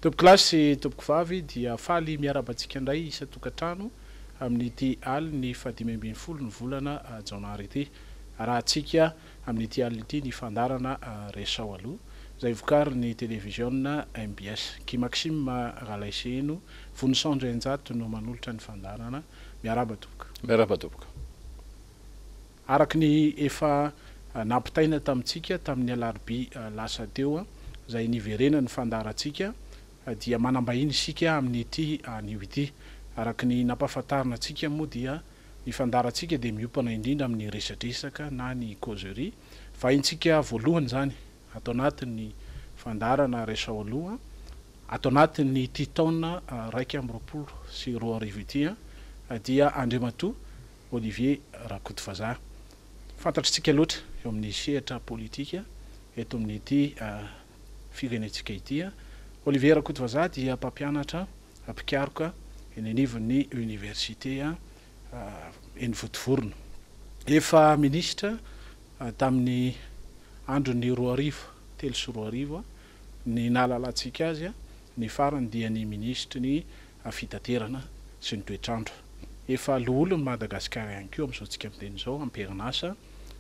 Tompokolahy sy tompokovavy dia faly miarahaba antsika indray isan-tokantrano amin'ity alin'ny faha-15 ny volana jaonary ity. Arahantsika amin'ity alina ity ny fandaharana Resaho Aloha izay vokarin'ny televiziona mbs. Guy Maxime Ralaiseheno, Vonison Andrianjato no manolotra ny fandaharana. Miarahaba tompoko. Miarahaba tompoko. Araka ny efa nampitaina tamintsika tamin'ny alarobia lasa teo izay niverenan'ny fandaharantsika dia manam-bahiny isika amin'ity anio ity. Araka ny nampahafantarina antsika moa dia ny fandaharantsika dia miompana indrindra amin'ny resadresaka na ny causerie. Vahintsika voalohany izany ato anatin'ny fandaharana Resaho Aloha ato anatin'ity taona 2021 ity dia Andriamatoa Olivier Rakotovazaha. Fantatr'tsika loatra eo amin'ny sehatra politika eto amin'ity firenentsika ity. Olivier Rakotovazaha dia mpampianatra mpikaroka eny anivon'ny oniversite eny Vontovorona. Efa minisitra tamin'ny andron'ny 2000, 2003 ny nahalalantsika azy, ny farany dia ny minisitry ny fitaterana sy ny toetr'andro. Efa loholon'i Madagasikara ihany koa amin'izao tsika miteny izao, am-perinasa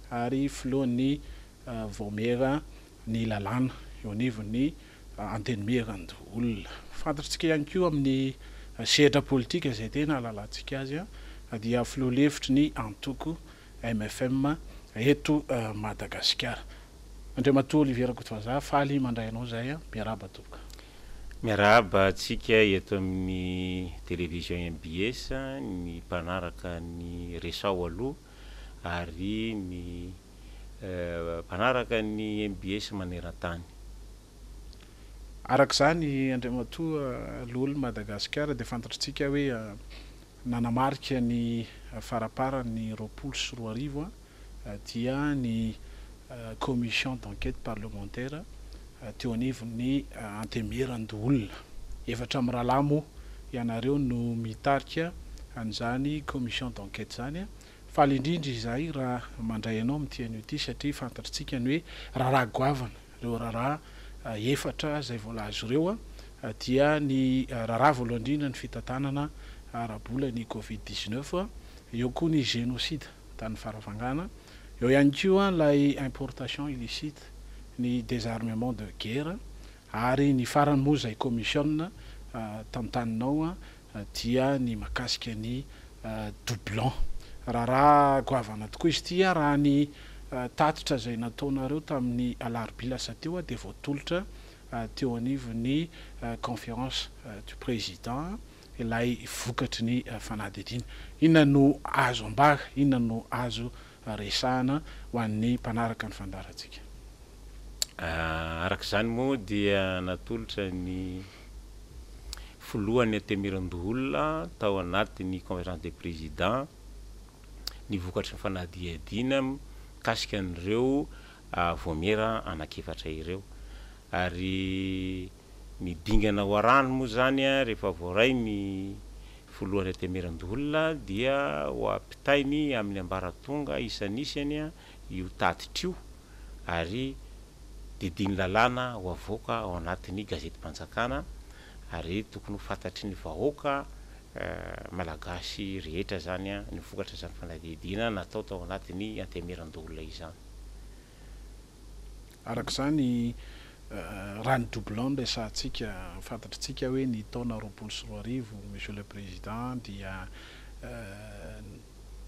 ary filohan'ny vaomiera ny lalàna eo anivon'ny Antenimierandoholona. Fantatr'tsika ihany koa amin'ny sehatra politika izay tena ahalalantsika azy dia filoha lefitry ny antoko mfm eto Madagasikara. Andriamatoa Olivier Rakotovazaha, faly mandray anao izahay, miarahaba tompoko. Miarahaba antsika eto amin'ny Télévision mbs, ny mpanaraka ny Resaho Aloha ary ny mpanaraka ny mbs maneran-tany. Araka izany Andriamatoa Loholon'i Madagasikara dia fantatritsika hoe nanamarika ny faramparan'ny 2020 dia ny commission d'enquête parlementaire teo anivon'ny Antenimierandoholona. Efatra mirahalahy moa ianareo no mitarika an'izany commission d'enquête izany. Faly indrindra izahay raha mandray anao amin'ity anio ity satria fantatritsika ny hoe raharaha goavana ireo raharaha efatra izay voalaza ireo dia ny raharaha voalohany indrindra ny fitantanana ara-bola ny covid 19, eo koa ny génocide tany Farafangana, eo ihany koa ilay importation illicite, ny désarmement de guerre ary ny farany moa izay commission tantaninao dia ny mahakasika ny doublon. Raharaha goavana tokoa izy ity, raha ny tatitra izay nataonareo tamin'ny alarobia lasa teo dia voatolotra teo anivon'ny conférence du président ilay vokatry ny fanadihadiana. Inona no azo ambara, inona no azo resahana ho an'ny mpanaraka ny fandaharantsika? Araka izany moa dia natolotra ny filohan'ny Antenimierandoholona tao anatin'ny conférence des présidents ny vokatry ny fanadihadiana mikasika an'ireo vaomiera anankiefatra ireo ary Ny dingana ho arahany moa izany rehefa voaray ny filohan'ny Antenimierandoholona dia ho ampitainy amin'ny ambaratonga isanisany io tatitra io ary didian'ny lalàna ho avoaka ao anatin'ny gazetim-panjakana ary tokony ho fantatry ny vahoaka malagasy rehetra izany ny vokatra izany fanadihadiana natao tao anatin'ny Antenimierandoholona izany. Araka izany, raha ny doublon no resahantsika, fantatritsika hoe ny taona 2020, Monsieur le Président, dia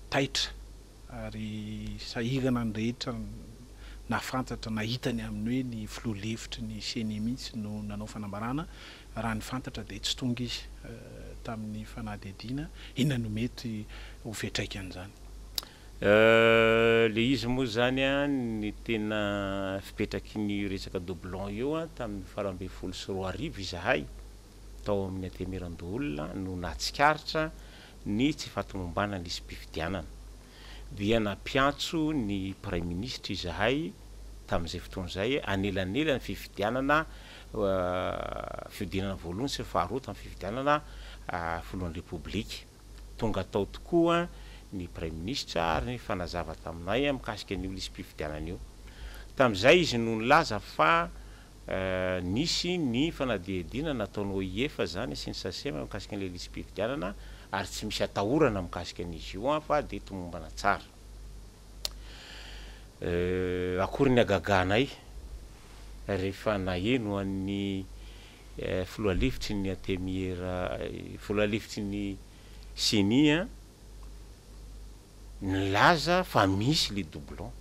taitra ary sahirana ny rehetra nahafantatra, nahita ny amin'ny hoe ny filoha lefitry ny Ceni mihitsy no nanao fanambarana. Raha ny fantatra dia tsy tonga izy tamin'ny fanadihadiana. Inona no mety ho fiantraikan'izany? Le izy moa zany an, ny tena fipetraky ny resaka doublon io an, tamin'ny 2018 izahay tao amin'ny Antenimierandoholona no nahatsikaritra ny tsy fahatomombanan'ny lisi-pifidianana. Dia nampiantso ny Praiminisitra izahay tamin'izay fotoana izay anelanelan'ny fifidianana fihodinana voalohany sy faharoa tamin'ny fifidianana filohan'ny Repoblika. Tonga tao tokoa ny Praiminisitra ary nifanazava taminay mikasika an'io lisi-pifidianana io. Tamin'izay izy no nilaza fa Nisy ny fanadihadiana nataon'ny OIF izany sy ny SACEM mikasika an'ilay lisi-pifidianana ary tsy misy atahorana mikasika an'izy io fa dia tomombana tsara. Akory ny hagaganay rehefa naheno an'ny filoha lefitry ny Antenimiera, filoha lefitry ny Ceni nilaza fa misy le doublon.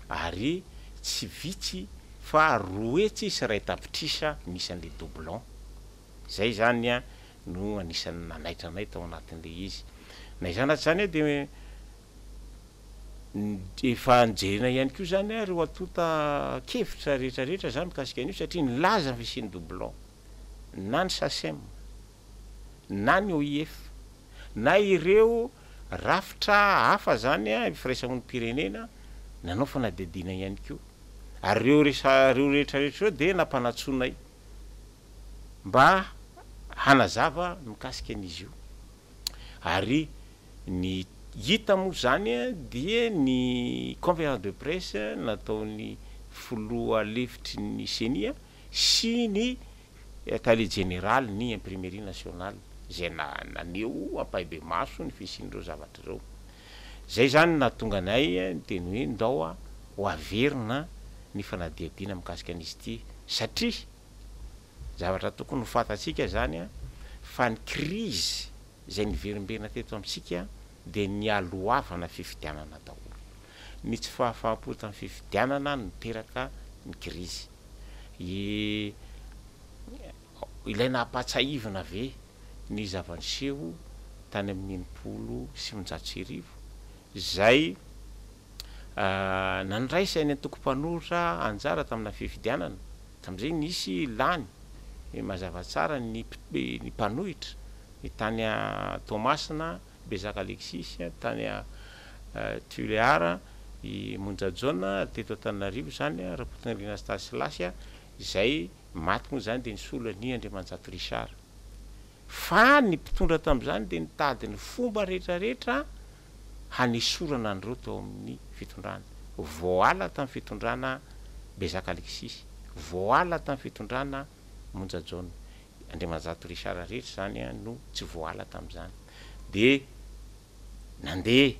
ary tsy vitsy fa 201 tapitrisa ny isan'le doublon. Zay zany an no anisan'ny nanaitra anay tao anatin'le izy. Na izany na tsy izany dia efa nijerena ihany koa zany ireo antontan-kevitra rehetra rehetra zany mikasika an'io satria nilaza ny fisian'ny doublon na ny Sacem na ny OIF na ireo rafitra hafa zany firaisamonim-pirenena nanao fanadihadiana ihany koa ary ireo resa ireo rehetra rehetra ireo dia nampanantsoinay mba hanazava mikasika an'izy io ary ny hita moa zany dia ny conférence de presse nataon'ny filoha lefitry ny CENI sy ny tale jeneraly ny imprimerie nationale izay naneho ampahibemaso ny fisian'ireo zavatra ireo. Izay izany no nahatonga anay niteny hoe ndao ho averina ny fanadihadiana mikasika an'izy ity satria zavatra tokony ho fantatsika izany fa ny krizy izay niverimberina teto amintsika dia nialohavana fifidianana daholo. Ny tsy fahafaham-po tamin'ny fifidianana no niteraka ny krizy. I Ilaina hampahatsiahivina ve ny zava-niseho tany amin'ny 1960 izay nandraisan'ny antoko mpanohitra anjara tamina fifidianana? Tamin'izay nisy lany mazava tsara ny mpanohitra ny tany Toamasina, Bezaka Alexis, tany Tuléar, i Monja Jaona, ary teto Antananarivo izany Rakotonirina Stanislas izay maty moa izany dia nisolo an'i Andriamanjato Richard. Fa ny mpitondra tamin'izany dia nitady ny fomba rehetrarehetra hanesorana an'ireo teo amin'ny fitondrana. Voaala tamin'ny fitondrana Bezaka Alexis, voaala tamin'ny fitondrana Monja Jaona. Andriamanjato Richard rehetra izany no tsy voaala tamin'izany. Dia nandeha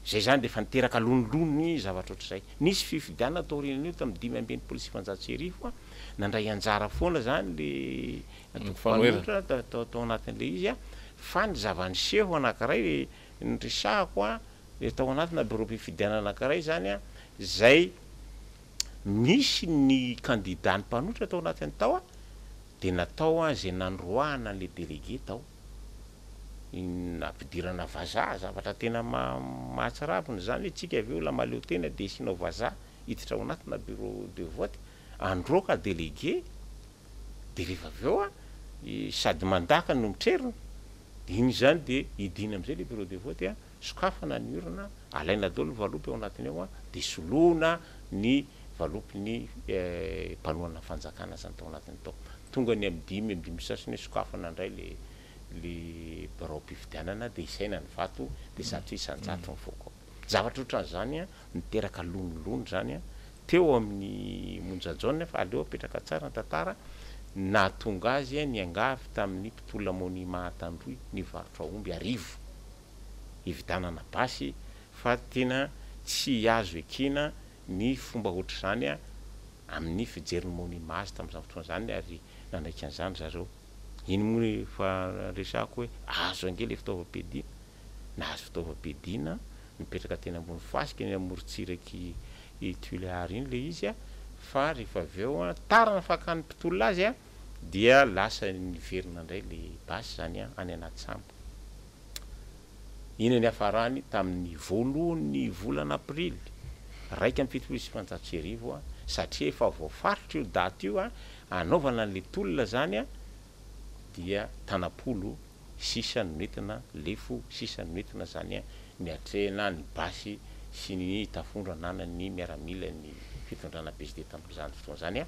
izay izany dia efa niteraka lonilony zavatra ohatr'izay. Nisy fifidianana taorian'io tamin'ny 1965, nandray anjara foana izany le antoko mpanohitra tao anatin'ilay izy, fa ny zava-niseho anankiray niresahako dia tao anatina biraom-pifidianana anankiray izany izay nisy ny kandida ny mpanohitra tao anatiny tao dia natao izay nandroahana an'ilay délégué tao. Nampidirana vazaha, zavatra tena mahatsiravina izany hoe tsika ve olona mahaleo tena dia asianao vazaha hiditra ao anatina bureau de vote handroaka délégué dia rehefa avy eo sady mandaka no mitrerona, dia iny izany dia hidina amin'izay ilay bureau de vote, sokafana ny urne, alaina daholo ny valopy ao anatiny ao dia soloina ny valopin'ny mpanohana fanjakana izany tao anatiny tao. Tonga ny amin'ny dimy amby dimy sasany hoe sokafana indray ilay le biraom-pifidianana dia isaina ny vato dia 100% mivoaka ao. Zavatra ohatran'izany niteraka lonilony izany teo amin'ny Monja Jaona fa aleo apetraka tsara ny tantara, nahatonga azy niangavy tamin'ny mpitolona Monima Antandroy nivarotra omby 1000 hividanana basy fa tena tsy azo ekena ny fomba ohatr'izany amin'ny fijerin'ny Monima azy tamin'izany fotoana izany ary nanaiky an'izany zareo. Iny moa efa resahako hoe azo ange le fitaovam-piadiana, nahazo fitaovam-piadiana nipetraka teny ambony fasika eny amorontsirak'i Tuléar iny le izy fa rehefa avy eo tara ny fakan'ny mpitolona azy dia lasa niverina indray le basy zany any anaty sambo. Iny niafarany tamin'ny voalohan'ny volana aprily 1971 satria efa voafaritra io daty io hanaovana an'ilay tolona izany dia tanam-polo sisa no nentina, lefo sisa no nentina izany niatrehina ny basy sy ny tafondro ananan'ny miaramilan'ny fitondrana PSD tamin'izany fotoana izany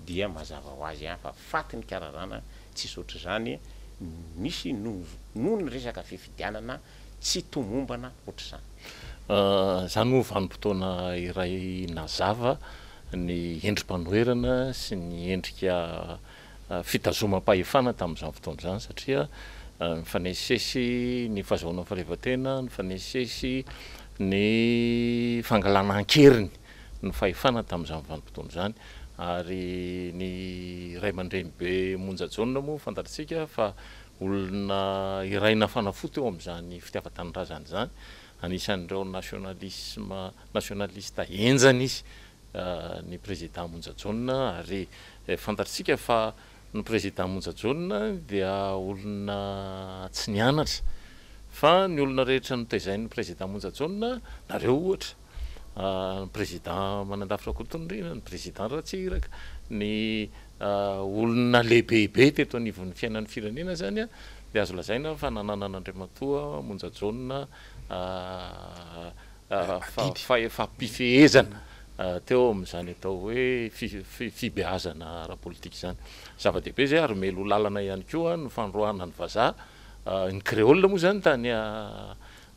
dia mazava ho azy fa faty ny kararana tsisy ohatr'izany nisy noho ny resaka fifidianana tsy tomombana ohatr'izany. Izany moa vanim-potoana iray nazava. ny endri-panoherana sy ny endrika fitazomam-pahefana tamin'izany fotoana izany satria nifanesisesy ny fahazahoana fahaleovantena, nifanesisesy ny fangalana an-keriny ny fahefana tamin'izany vanim-potoana izany ary ny ray aman-drenibe Monja Jaona moa fantatritsika fa olona iray nafana fo teo amin'izany fitiavan-tanindrazana izany, anisan'ireo nationalisme nationaliste henjana izy ny Prezidà Monja Jaona ary fantatritsika fa ny Prezidà Monja Jaona dia olona tsy nianatra fa ny olona rehetra notezain'ny Prezidà Monja Jaona, nareo ohatra, ny Prezidà Manandafy Rakotonirina, ny Prezidà Ratsiraka, ny olona lehibebe teto anivon'ny fiainan'ny firenena izany dia azo lazaina fa nananan'Andriamatoa Monja Jaona fahefam-pifehezana teo amin'izany atao hoe fibeazana ara-politika izany. Zava-dehibe izay ary mialoha lalana ihany koa ny fandroahana ny vazaha, ny créole moa izany tany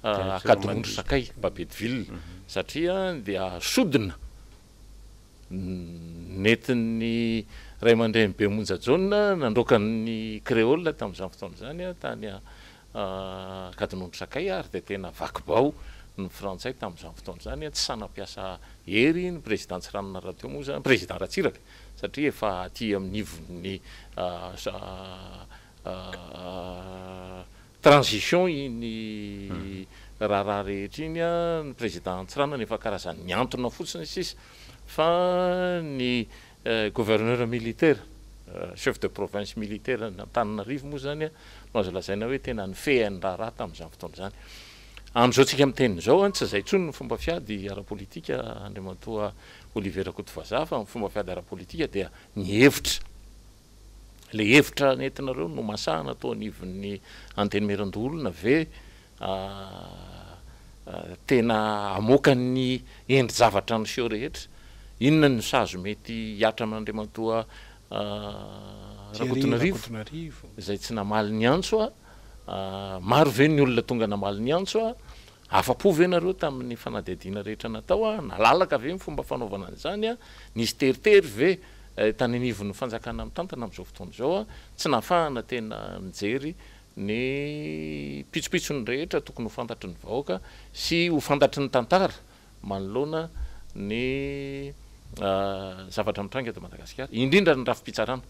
Ankadinondry Sakay, Babedeville, satria dia sodina nentin'ny ray aman-dreny be Monja Jaona nandroaka ny créole tamin'izany fotoana izany tany Ankadinondry Sakay ary dia tena vaky bao ny frantsay tamin'izany fotoana izany, tsy sahy nampiasa hery ny président Tsiranana rahateo moa izany, président Ratsiraka satria efa aty amin'ny ivon'ny transition iny raharaha rehetra iny, ny président Antsiranana efa karazan'ny mihantona fotsiny sisa fa ny gouverneur militaire, chef de province militaire an'Antananarivo moa izany no azo lazaina hoe tena nifehy ny raharaha tamin'izany fotoana izany. Amin'izao tsika miteny izao, tsy izay intsony ny fomba fiady ara-politika Andriamatoa Olivier Rakotovazaha fa ny fomba fiady ara-politika dia ny hevitra. Ilay hevitra nentinareo nomasahana tao anivon'ny Antenimierandoholona ve tena hamoaka ny endri-javatra niseho rehetra? Inona no sazy mety hihatra amin'Andriamatoa Rakotonarivo izay tsy namaly ny antso? Maro ve ny olona tonga namaly ny antso? Afa-po ve nareo tamin'ny fanadihadiana rehetra natao? Nalalaka ve ny fomba fanaovana an'izany? Nisy teritery ve tany anivon'ny fanjakana mitantana amin'izao fotoana izao? Tsy nahafahana tena nijery ny pitsopitsony rehetra tokony ho fantatry ny vahoaka sy ho fantatry ny tantara manoloana ny zavatra mitranga eto Madagasikara, indrindra ny rafi-pitsarana.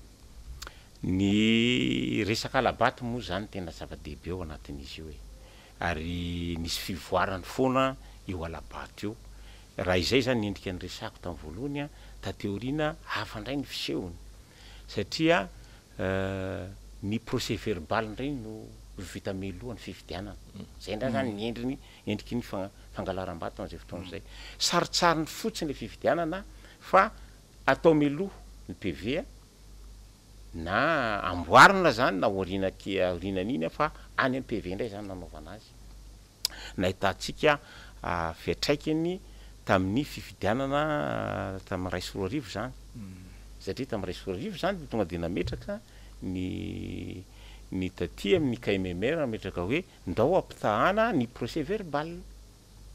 Ny resaka hala-bato moa izany tena zava-dehibe ao anatin'izy io e. Ary nisy fivoarany foana io hala-bato io. Raha izay izany ny endrika niresahako tamin'ny voalohany an, taty aoriana hafa indray ny fisehony. Satria ny procès verbal indray no vita mialoha ny fifidianana. Izay indray izany ny endriny, endriky ny fangalaram-bato amin'izay fotoana izay. Sarintsariny fotsiny ilay fifidianana fa atao mialoha ny PV na amboarina zany na aoriana ke aorianan'iny fa any am PV indray zany nanaovana azy. Nahitantsika fiantraikany tamin'ny fifidianana tamin'ny 2001 zany, satria tamin'ny 2001 zany de tonga de nametraka ny ny taty amin'ny KMMR nametraka hoe ndao ampitahana ny procès verbal.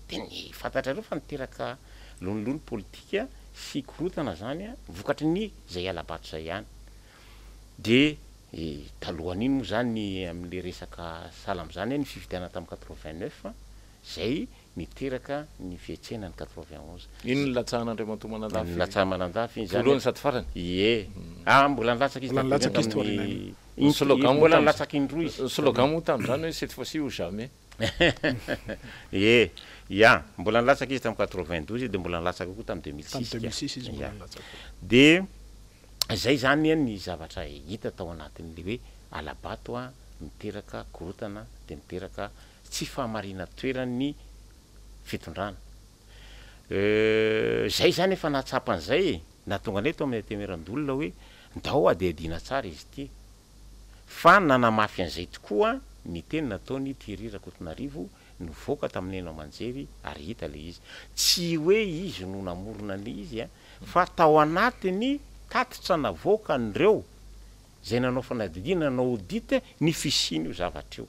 De ny fantatrareo fa niteraka lonilony politika sy korontana zany vokatry ny zay hala-bato zay ihany. De talohan'iny moa zany ny amle resaka sahala amzany ny fifidianana tam 89 zay niteraka ny fihetsehana ny 91. Iny nilatsahan'Andriamatoa Manandafy Nilatsahan'i Manandafy iny zany. Voalohany sady farany. Ie. Ah mbola nilatsaka izy Mbola nilatsaka izy taorian'iny. Ny slogan moa Mbola tam- nilatsaka indroa izy. Ny slogan moa tamin'izany hoe cette fois-ci ou jamais. Ie, ya, mbola nilatsaka izy tamin'ny 92 dia mbola nilatsaka koa tamin'ny 2006. Tamin'ny 2006 izy mbola Ya. nilatsaka. Dia izay izany ny zavatra hita tao anatin'ilay hoe hala-bato miteraka korontana dia miteraka tsy fahamarinan-toeran'ny fitondrana. Izay izany efa nahatsapa an'izay e, nahatonga anay tao amin'ny Antenimierandoholona hoe ndao hadihadiana tsara izy ity. Fa nanamafy an'izay tokoa ny teny nataon'i Thierry Rakotonarivo nivoaka tamin'ny haino aman-jery ary hita ilay izy. Tsy hoe izy no namorona an'ilay izy fa tao anatin'ny tatitra navoakan'ireo izay nanao fanadihadiana, nanao audit ny fisian'io zavatra io.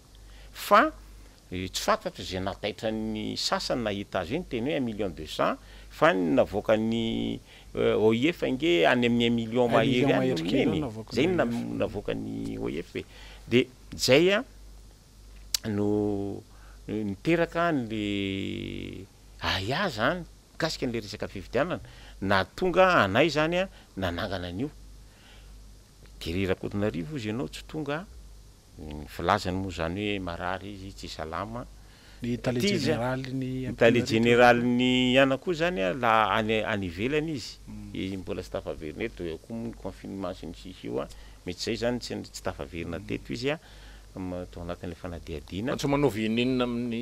Fa Tsy fantatro izay nahataitra ny sasany nahita azy io niteny hoe un million deux cent fa ny navoakan'ny OIF ange any amin'ny un million Un mahery million any mahery no kely eo nomeny e. navoakan'ny Zay no OIF. navoakan'ny OIF e. De zay a no niteraka an'le ahiahy zany mikasika an'le resaka fifidianana, nahatonga anay zany a nanangana an'io. Thierry Rakotonarivo hozy ianao tsy tonga, ny filazany moa zany hoe marary izy, tsy salama. Ny tale Ty izy a, jeneralin'ny ny tale Antananarivo. jeneralin'ny ihana koa zany a, la any any ivelany izy, izy mbola tsy tafaverina eto, eo koa moa ny confinement sy ny sisa io a, mety zay zany tsy tsy tafaverina teto izy a, tao anatin'ilay fanadihadiana. Fa tsy manao v'inona amin'ny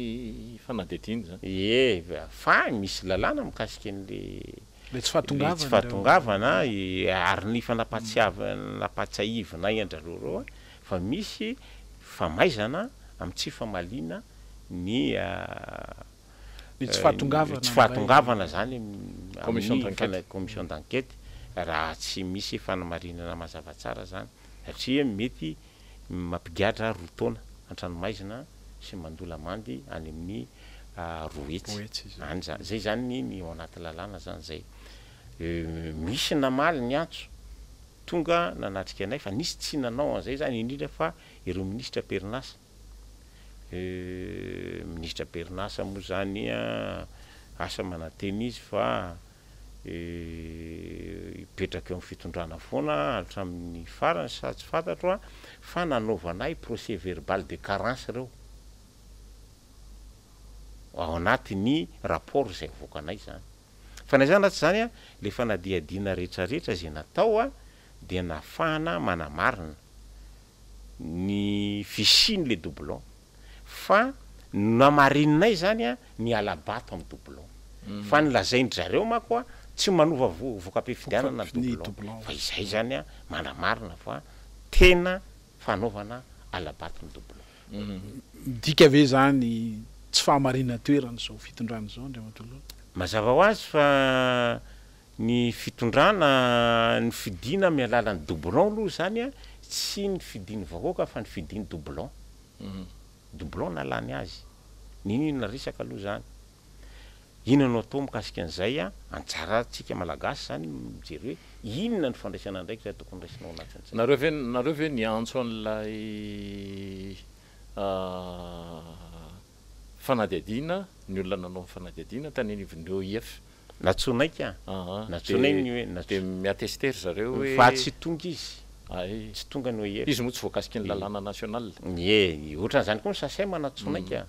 fanadihadiana izany? Ie, fa misy lalàna mikasika an'le Le tsy le tsy fahatongavana ireo. fahatongavana, ary ny fanapatsiavana, nampatsiahivinay an-dRareo ireo fa misy famaizana amin'ny tsy famaliana ny Ny tsy fahatongavana tsy amin'ilay fahatongavana zany Commission amin'ny d'enquête. fana- commission d'enquête raha tsy misy fanamarinana mazava tsara zany, satria mety mampigadra 2 taona an-tranomaizina sy mandoa lamandy any amin'ny 2 hetsy. 2 hetsy izay. Any zany, zay zany ny ny ao anaty lalàna zany zay. Misy namaly ny antso, tonga nanatrika anay, fa nisy tsy nanao an'izay zany, indrindra fa ireo minisitra am-perinasa. Minisitra am-perinasa moa zany asa manantena izy fa hipetraka eo amin'ny fitondrana foana hatramin'ny farany sa tsy fantatro a, fa nanaovanay procès verbal de carence ireo ao anatin'ny rapport izay avoakanay zany. Fa na izany na tsy izany a, le fanadihadiana rehetrarehetra izay natao a dia nahafahana manamarina ny fisian'le doublon, fa namarininay zany a ny hala-bato amin'ny doublon, fa ny lazain-dry zareo manko a tsy manova voka-pifidianana ny Ny doublon, doublon. fa izay zany a manamarina fa tena fanaovana hala-bato ny doublon. Midika ve zany tsy fahamarinan-toerana izao fitondrana izao, Andriamatoa Lola? Mazava ho azy fa ny fitondrana ny fidiana amin'ny alalan'ny doublon aloha zany a, tsy ny fidin'ny vahoaka fa ny fidin'ny doublon. Doublon nalany azy. N'inon'inona resaka aloha zany. Inona no atao mikasika an'izay a? Anjarantsika Malagasy zany mijery hoe inona ny fandraisana andraikitra tokony raisina ao anatin'izay. Nareo ve, nareo ve niantso an'ilay fanadihadiana, ny olona nanao ny fanadihadiana tany anivon'ny OIF? Nantsoinay ka. Aa, Nantsoinay de ny hoe, natso- de mi-attester ry zareo hoe Fa tsy tonga izy. Ay. Tsy tonga ny OIF. Izy moa tsy voakasiky ny lalàna national. Ie, ohatran'izany koa ny SACEM nantsoinay ka.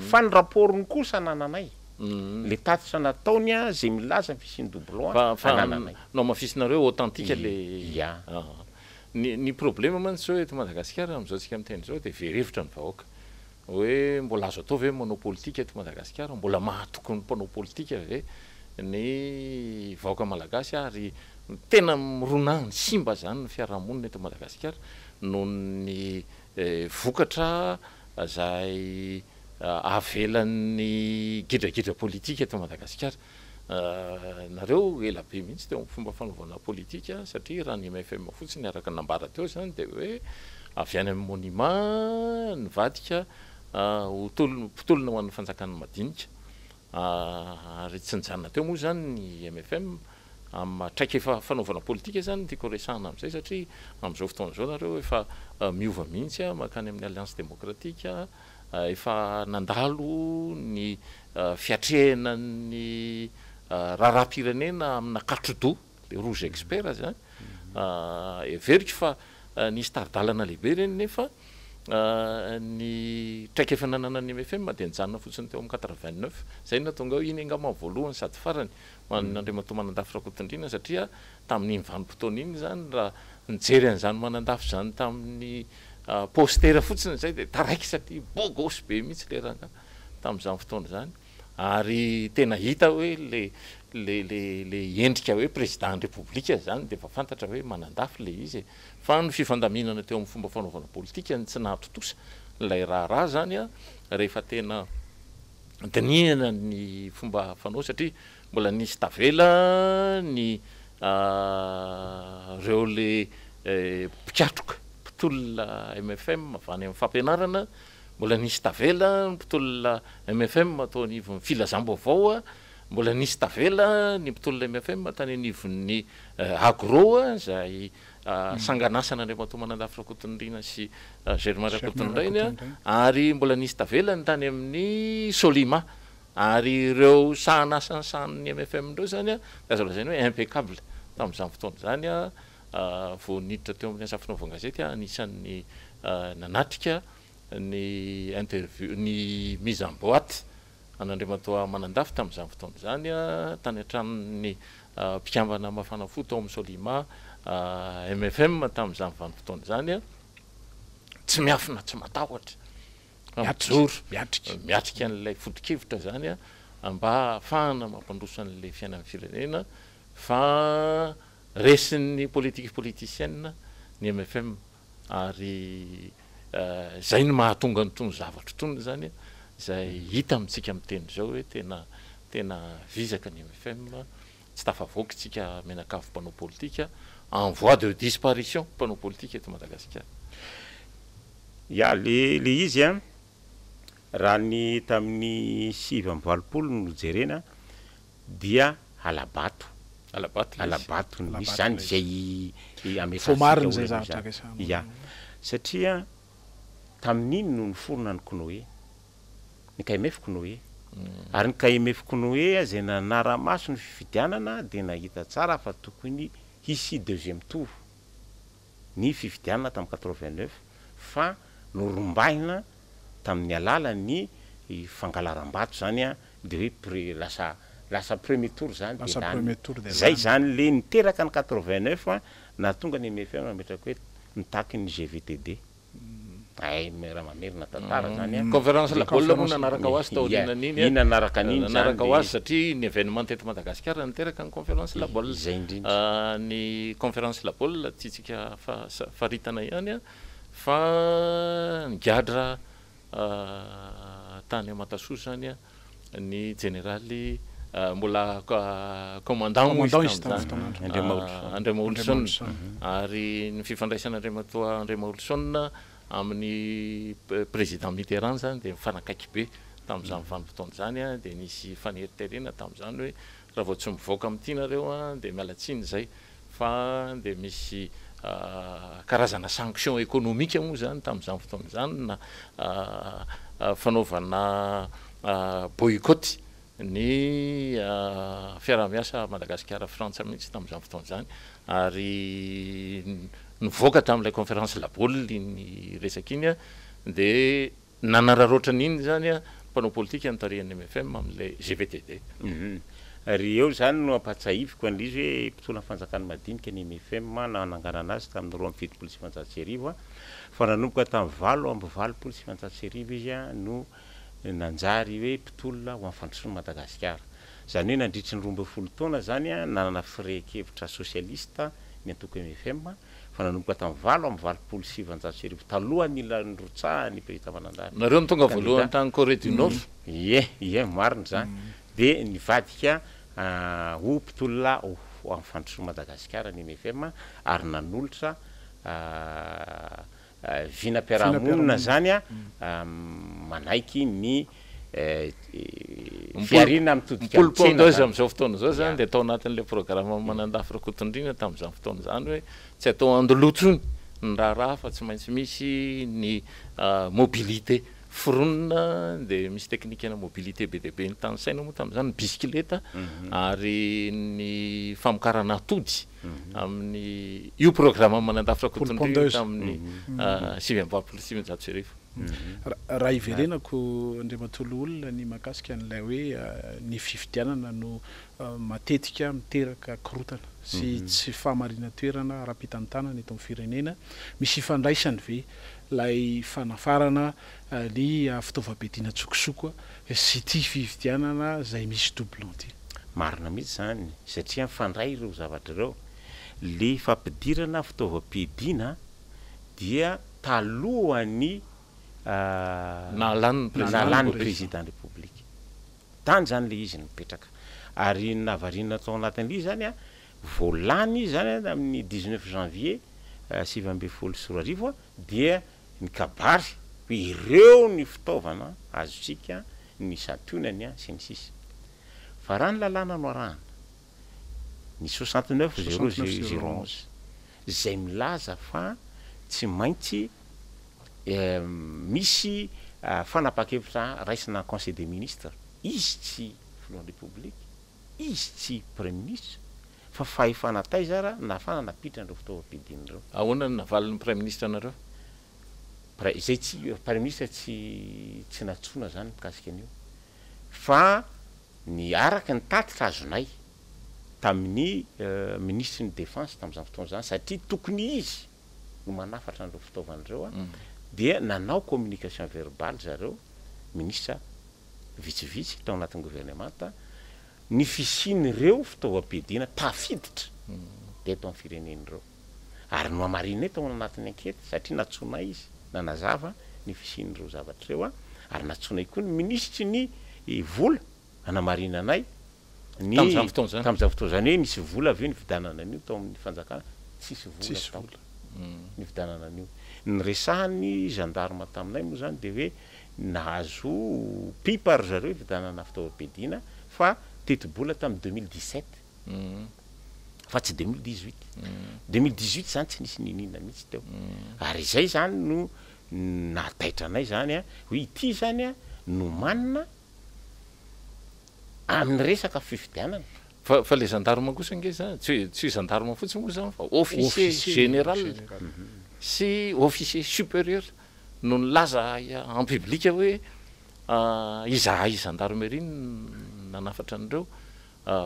Fa ny rapport-ny kosa anananay. Le tatitra nataony a, zay milaza ny fisian'ny doublon a, Fa, fa anananay. nohamafisinareo authentique le Ia. Aa. Ny, ny problème mantsy zao eto Madagasikara amin'izao tsika miteny izao dia very hevitra ny vahoaka. Hoe mbola azo atao ve ny manao politika eto Madagasikara? Mbola mahatoky ny mpanao politika ve ny vahoaka malagasy? Ary tena mirona any simba izany ny fiarahamonina eto Madagasikara noho ny vokatra izay avelan'ny gidragidra politika eto Madagasikara. Nareo ela be mihitsy teo amin'ny fomba fanaovana politika satria raha ny mfm fotsiny araka ny nambara teo izany dia hoe avy any amin'ny Monima nivadika ho tolona mpitolona ho an'ny fanjakan'ny madinika ary tsy nijanona teo moa izany ny mfm amin'ny maha traikefa fanaovana politika izany no tiako resahana amin'izay satria amin'izao fotoana izao nareo efa miova mihitsy mankany amin'ny Alliance Démocratique. Efa nandalo ny fiatrehana ny raharaham-pirenena amina katro-doha, le rouge expert zany. Heveriko fa nisy tari-dalana lehibe ireny nefa ny traikefa nananan'ny mfm dia nijanona fotsiny teo amin'ny 89. Izay no nahatonga hoe iny angamba ny voalohany sady farany ho an'Andriamatoa Manandafy Rakotondriana satria tamin'iny vanim-potoana iny izany raha nijery an'izany Manandafy izany tamin'ny Poster fotsiny izay dia taraiky satria beau gosse be mihitsy ilay rangahy tamin'izany fotoana izany ary tena hita hoe le le le le endrika hoe président ny repoblika izany dia efa fantatra hoe manandafy ilay izy e! Fa ny fifandaminana teo amin'ny fomba fanaovana politika no tsy nahatontosa ilay raharaha izany an, rehefa tena dinihana ny fomba fanao satria mbola nisy tavela ny ireo le mpikatroka mpitolona mfm avy any amin'ny fampianarana, mbola nisy tavela ny mpitolona mfm tao anivon'ny filazam-baovao, Mbola nisy tavela ny mpitolona mfm tany anivon'ny Agro izay sangan'asan'Andriamatoa Manandafy Rakotonirina sy Germain Rakotonirainy ary mbola nisy tavela ny tany amin'ny Solima. Ary ireo sahanasa sahanin'ny mfm ireo izany dia azo lazaina hoe impeccable tamin'izany fotoana izany. Vao niditra teo amin'ny asa fanaovan-gazety aho, anisan'ny nanatrika ny interview, ny mise en boite an'Andriamatoa Manandafy tamin'izany fotoana izany, tany an-tranon'ny mpikambana mafana fo tao amin'ny Solima mfm tamin'izany vanim-potoana izany. Tsy miafina, tsy matahotra, fa mijoro, miatrika an'ilay foto-kevitra izany mba hahafahana mampandroso an'ilay fiainan'ny firenena fa resin'ny politique politicienne ny mfm ary izay no mahatonga an'itony zavatra itony izany izay hita amintsika miteny izao hoe tena tena vizaka ny mfm, tsy tafavoaka isika mianakavy mpanao politika, en voie de disparition mpanao politika eto Madagasikara. Ya, le le izy an, raha ny tamin'ny 89 no jerena dia hala-bato, Hala-bato ilay izy. hala-bato no nisy zany izay ametrahantsika Voamarina izay olana zavatra izany. resahanao Ya, izay. satria tamin'iny no niforona ny CNOE, ny KMF CNOE. Ary ny KMF CNOE izay nanara-maso ny fifidianana dia nahita tsara fa tokony hisy deuxième tour ny fifidianana tamin'ny 89 fa norombahina tamin'ny alalan'ny fangalaram-bato zany an, de hoe pre lasa lasa premier tour zany de Lasa lany. premier tour dia Zay lany. zany le niteraka ny 89 an, nahatonga ny MFM nametraka hoe mitaky ny GVTD. Hay raha mamerina tantara zany an. Conférence Ny La Baule moa conférence. nanaraka ho azy Ia, taorianan'iny iny nanaraka an'iny zany nanaraka ho de azy satria ny événement teto Madagasikara niteraka ny conférence La Baule. Izay indrindra. Ny conférence La Baule tiantsika faritana ihany fa nigadra tany Mantasoa zany ny jeneraly mbola commandant moa izy Commandant izy tamin'ny tamin'izany, fotoan'andro. Andriamaholison. Andriamaholison. Andriamaholison. Ary ny fifandraisan'Andriamatoa Andriamaholison amin'ny président Mitterrand zany dia mifanakaiky be tamin'izany vanim-potoana izany, dia nisy faneriterena tamin'izany hoe raha vao tsy mivoaka amin'ity nareo dia miala tsiny izay fa dia misy karazana sanction économique moa zany tamin'izany fotoana izany na fanaovana boycott ny fiaraha-miasa Madagasikara Frantsa mihitsy tamin'izany fotoana izany. Ary nivoaka tamin'ilay conférence La Baule iny resaka iny dia nanararaotra an'iny zany mpanao politika notarihan'ny MFM amin'ilay GVTD. Ary eo zany no ampahatsahiviko an'ilay izy hoe mpitondra fanjakana madinika ny MFM nananganana azy tamin'ny 1972 fa nanomboka tamin'ny 1988 izy no nanjary hoe mpitolona ho an'ny fandrosoan'i Madagasikara. Izany hoe nandritry ny 12 taona zany nanana firehan-kevitra sosialista ny antoko MFM fa nanomboka tamin'ny 1988 talohan'ny nirotsahan'ny président Manandafy Nareo no tonga candidat. voalohany tany Corée du Nord. Ie, ie, marina zany. Dia nivadika ho mpitolona ho amin'ny fandrosoan'i Madagasikara ny MFM ary nanolotra vinam-piarahamonina zany manaiky ny fihariana mitodika Poule amin'ny tsena pondeuse zany. amin'izao fotoana izao zany dia tao anatin'ilay programme Manandafy Rakotondriana tamin'izany fotoana izany hoe tsy atao andoloha intsony ny raharaha fa tsy maintsy misy ny mobilité foronina, dia misy teknikana mobilité be dia be nitanisaina moa tamin'izany, ny bisikileta ary ny famokarana atody amin'ny io programme Manandafy Poule Rakotondriana pondeuse. tamin'ny 1989. Raha iverenako Andriamatoa Loholona ny mahakasika an'ilay hoe ny fifidianana no matetika miteraka korontana sy tsy fahamarinan-toerana ara-pitantanana eto amin'ny firenena, misy ifandraisany ve ilay fanafarana ny fitaovam-piadiana an-tsokosoko sy ity fifidianana izay misy doublon ity? Marina mihitsy izany satria mifandray ireo zavatra ireo. Le fampidirana fitaovam-piadiana dia talohan'ny Nahalany ny président nahalany République. président République. Tany zany le izy nipetraka. Ary ny nahavariana tao anatin'ilay izy zany vao lany izy zany amin'ny 19 janvier 2019 dia nikabary hoe ireo ny fitaovana azontsika, ny santionany sy ny sisa. Fa raha ny lalàna no arahana, ny 69 0 0 11 izay milaza fa tsy maintsy misy fanapahan-kevitra raisina en conseil des ministres, izy tsy filohan'ny Repoblika, izy tsy praiminisitra, fa fahefana taiza ara nahafahana nampiditra an'ireo fitaovam-piadiana ireo. Ahoana no navalin'ny praiminisitra anareo? Pra- izay tsy, praiminisitra tsy tsy nantsoina zany mikasika an'io, fa ny araka ny tatitra azonay tamin'ny minisitry ny défense tamin'izany fotoana izany, satria tokony izy no manafatra an'ireo fitaovana ireo, dia nanao communication verbale zareo minisitra vitsivitsy tao anatin'ny governemanta, ny fisian'ireo fitaovam-piadiana tafiditra teto amin'ny firenena ireo. Ary nohamarinay tao anatin'ny ankety satria nantsoinay izy nanazava ny fisian'ireo zavatra ireo ary nantsoinay koa ny minisitry ny vola hanamarinanay ny Tamin'izany fotoana izany. Tamin'izany fotoana izany hoe nisy vola ve nividianana an'io tao amin'ny fanjakana? Tsisy vola Tsisy tao vola. nividianana an'io. Ny resahan'ny gendarme taminay moa izany dia hoe nahazo pipa ry zareo hividianana fitaovam-piadiana fa tetibola tamin'ny 2017 fa tsy 2018. 2018 izany tsy nisy niniana mihitsy teo. Ary izay izany no nahataitra anay izany hoe ity izany nomanina amin'ny resaka fifidianana. Fa fa le gendarme kosa ange zany, tsy hoe tsy hoe gendarme fotsiny moa zany fa officier général sy officier supérieur no nilaza en public hoe izahay gendarmerie no nanafatra an'ireo.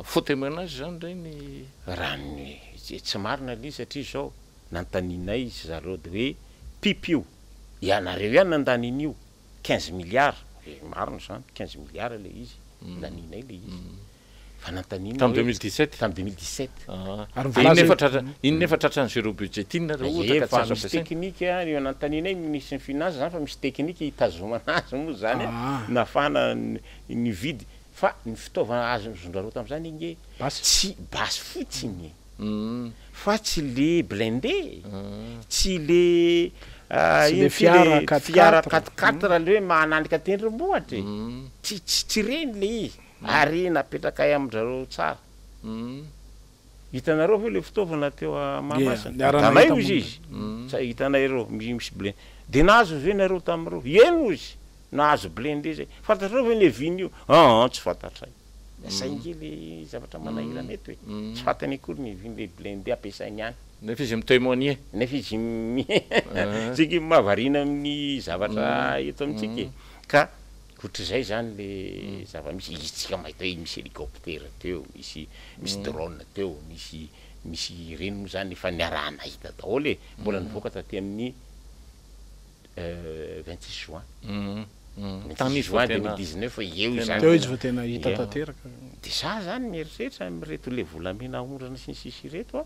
Faux témoignage zany ireny. Raha ny tsy marina ilay izy satria izao nanontanianay zareo de hoe pip io, ianareo ihany nandany an'io. 15 milliards, eh marina izany, 15 milliards ilay izy, lanianay ilay izy. Fa nanontaniana Tamin'ny hoe 2017? Tamin'ny 2017. Ah. Ary Dia iny voalaza nefa tratra, iny nefa tratran'ny zéro budget iny nareo ohatra ka tsy Efa azo misy ampiasaina. teknika, eo nanontanianay ny minisitry ny finance izany fa misy teknika hitazomana azy moa izany an, Ah. nahafahana nividy, fa ny fitaovana azon-dRareo tamin'izany ange Basy. tsy basy fotsiny e. Fa tsy le blindé, tsy le Tsy ino le ty fiara le quatre fiara quatre. quatre quatre le hoe mananika tendrombohitra e, tsy tsy tsy ireny le izy, ary napetrakay amin-dRareo tsara. Hitanareo ve le fitaovana teo Ie, Mahamasina? niara-nahita Hitanay moa hozy izy, sa hitanay ireo misy blindé, de nahazo ve nareo tamin'ireo? Eny hozy, nahazo blindé zay, fantatrareo ve ny avis-n'io? Aa tsy fantatray. Zay nge le zavatra manahirana eto e. Tsy fantany akory ny vin le blindé ampiasainy any. Nefa izy mi-témoigner. Nefa izy mi zay nge mahavariana amin'ny zavatra eto amintsika e. Ka ohatr'izay zany le zava-misy. Isika mahita hoe misy hélicoptère teo, misy misy drone teo, misy misy ireny moa zany efa niaraha-nahita daholo e. Mbola nivoaka taty amin'ny 26 juin. Tany 26 izy vao juin tena 2019 eo tena izany Teo izy vao tena hita Eo. tanteraka. De za zany mieritreritra amin'ireto le volamena aondrana sy ny sisa ireto a,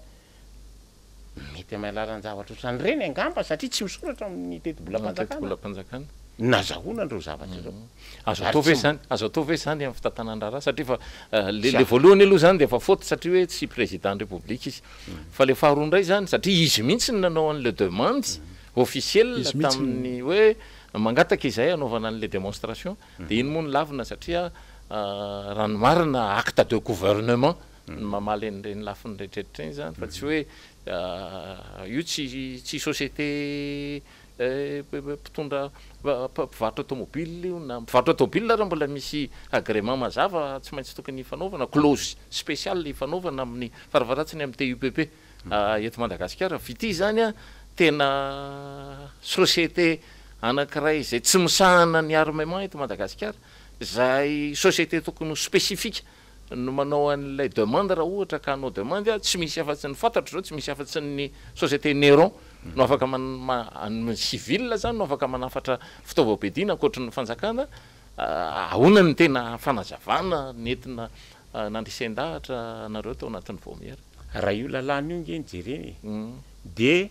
mety amin'ny alalan-javatra ohatran'ireny angamba satria tsy misoratra amin'ny tetibolam-panjakana. Tetibolam-panjakana. Nazahoana an'ireo zavatra ireo. Azo Ary atao ve tsy izany? Azo atao ve izany amin'ny fitantanan-draharaha satria efa le Tsy le voalohany aloha izany dia efa faute satria hoe tsy président ny République izy. Fa le faharoa indray izany satria izy mihitsy no nanao an'le demande officielle Izy mihitsy no tamin'ny hoe mangataka izahay hanaovana an'le démonstration dia iny moa no lavina satria raha ny marina acte de gouvernement no mamaly an'ireny lafiny rehetra ireny izany fa tsy hoe io tsy tsy société mpitondra mpivarotra tomobile io na mpivarotra tomobile ary mbola misy agrément mazava tsy maintsy tokony hifanaovana, clause spéciale hifanaovana amin'ny faravaratsiny amin'ny TUPP eto Madagasikara. Fa ity izany an, tena société anankiray izay tsy misahana ny armement eto Madagasikara, izay société tokony ho spécifique no manao an'ilay demande raha ohatra ka hanao demande, tsy misy afa-tsy ny fantatro izao, tsy misy afa-tsy ny société Néron no afaka man-, civil izany no afaka manafatra fitaovam-piadiana ankoatry ny fanjakana. Ahoana no tena fanazavana nentina nandresen-dahatra anareo tao anatin'ny vaomiera? Raha io lalàna io nge no jerena e, dia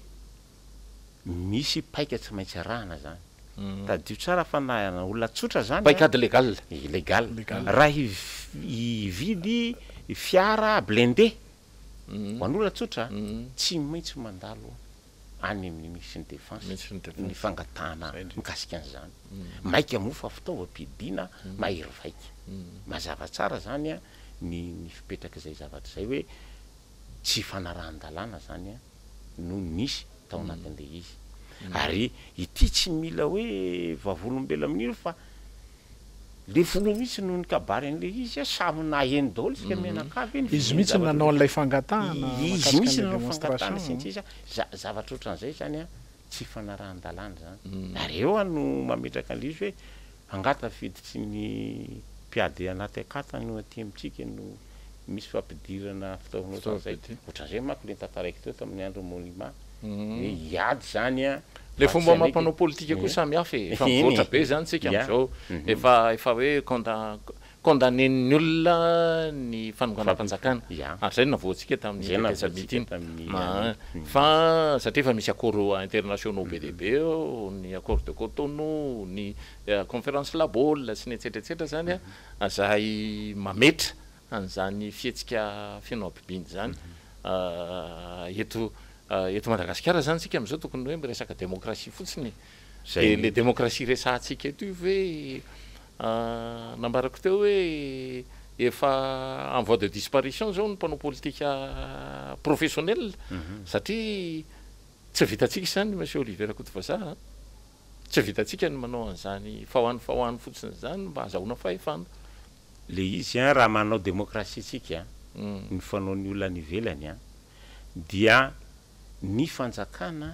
misy paika tsy maintsy arahana zany. Tadidio tsara fa na olona tsotra zany an. Paikady légal. Légal. Raha hividy fiara blindé ho an'olona tsotra, tsy maintsy mandalo any amin'ny minisitry ny Défense ny fangatahana mikasika an'izany. Maika moa fa fitaovam-piadiana mahery vaika. Mazava tsara zany an. ny ny fipetrak'izay zavatra izay hoe tsy fanarahan-dalàna zany an no nisy tao anatin'ilay izy. Ary ity tsy mila hoe vavolombelona amin'io fa le filoha mihitsy no nikabary an'ilay izy, samy naheno daholo isika mianakavy ny Izy mihitsy no nanao an'ilay fangatahana Izy mahakasika mihitsy an'ilay no nanao fangatahana démonstration. sy ny sisa, zavatra ohatran'izay zany an, tsy fanarahan-dalàna zany. Ary eo aho no mametraka an'ilay izy hoe angaha tafiditry ny mpiady anaty akata no aty amintsika no misy fampidirana fitaovana ohatran'izay. Ohatran'izay manko le notantaraiko teo tamin'ny andron'ny Monima hoe hiady zany an. Le fomba amam-panao politika koa samy hafa e, efa mivoatra be zany tsika am'zao, efa efa hoe conda- condamner-n'ny olona ny fanonganam-panjakana, ary zay no navoantsika tamin'ny tetezamita iny, fa satria efa misy accords internationaux be dia be eo, ny accord de Cotonou, ny conférence La Baule sy ny etsetra etsetra zany an, zay mametra an'izany fihetsika feno habibiana izany eto eto Madagasikara izany isika amin'izao tokony hoe miresaka demokrasia fotsiny e. Dia ilay demokrasia resahantsika eto io ve nambarako teo hoe efa en voie de disparition izao ny mpanao politika professionnel satria tsy vitantsika izany Monsieur Olivier Rakotovazaha a. Tsy vitantsika ny manao an'izany fa ho any fa ho any fotsiny izany mba hazahoana fahefana. Le izy an, raha manao demokrasia tsika, ny fanaon'ny olona any ivelany an, dia ny fanjakana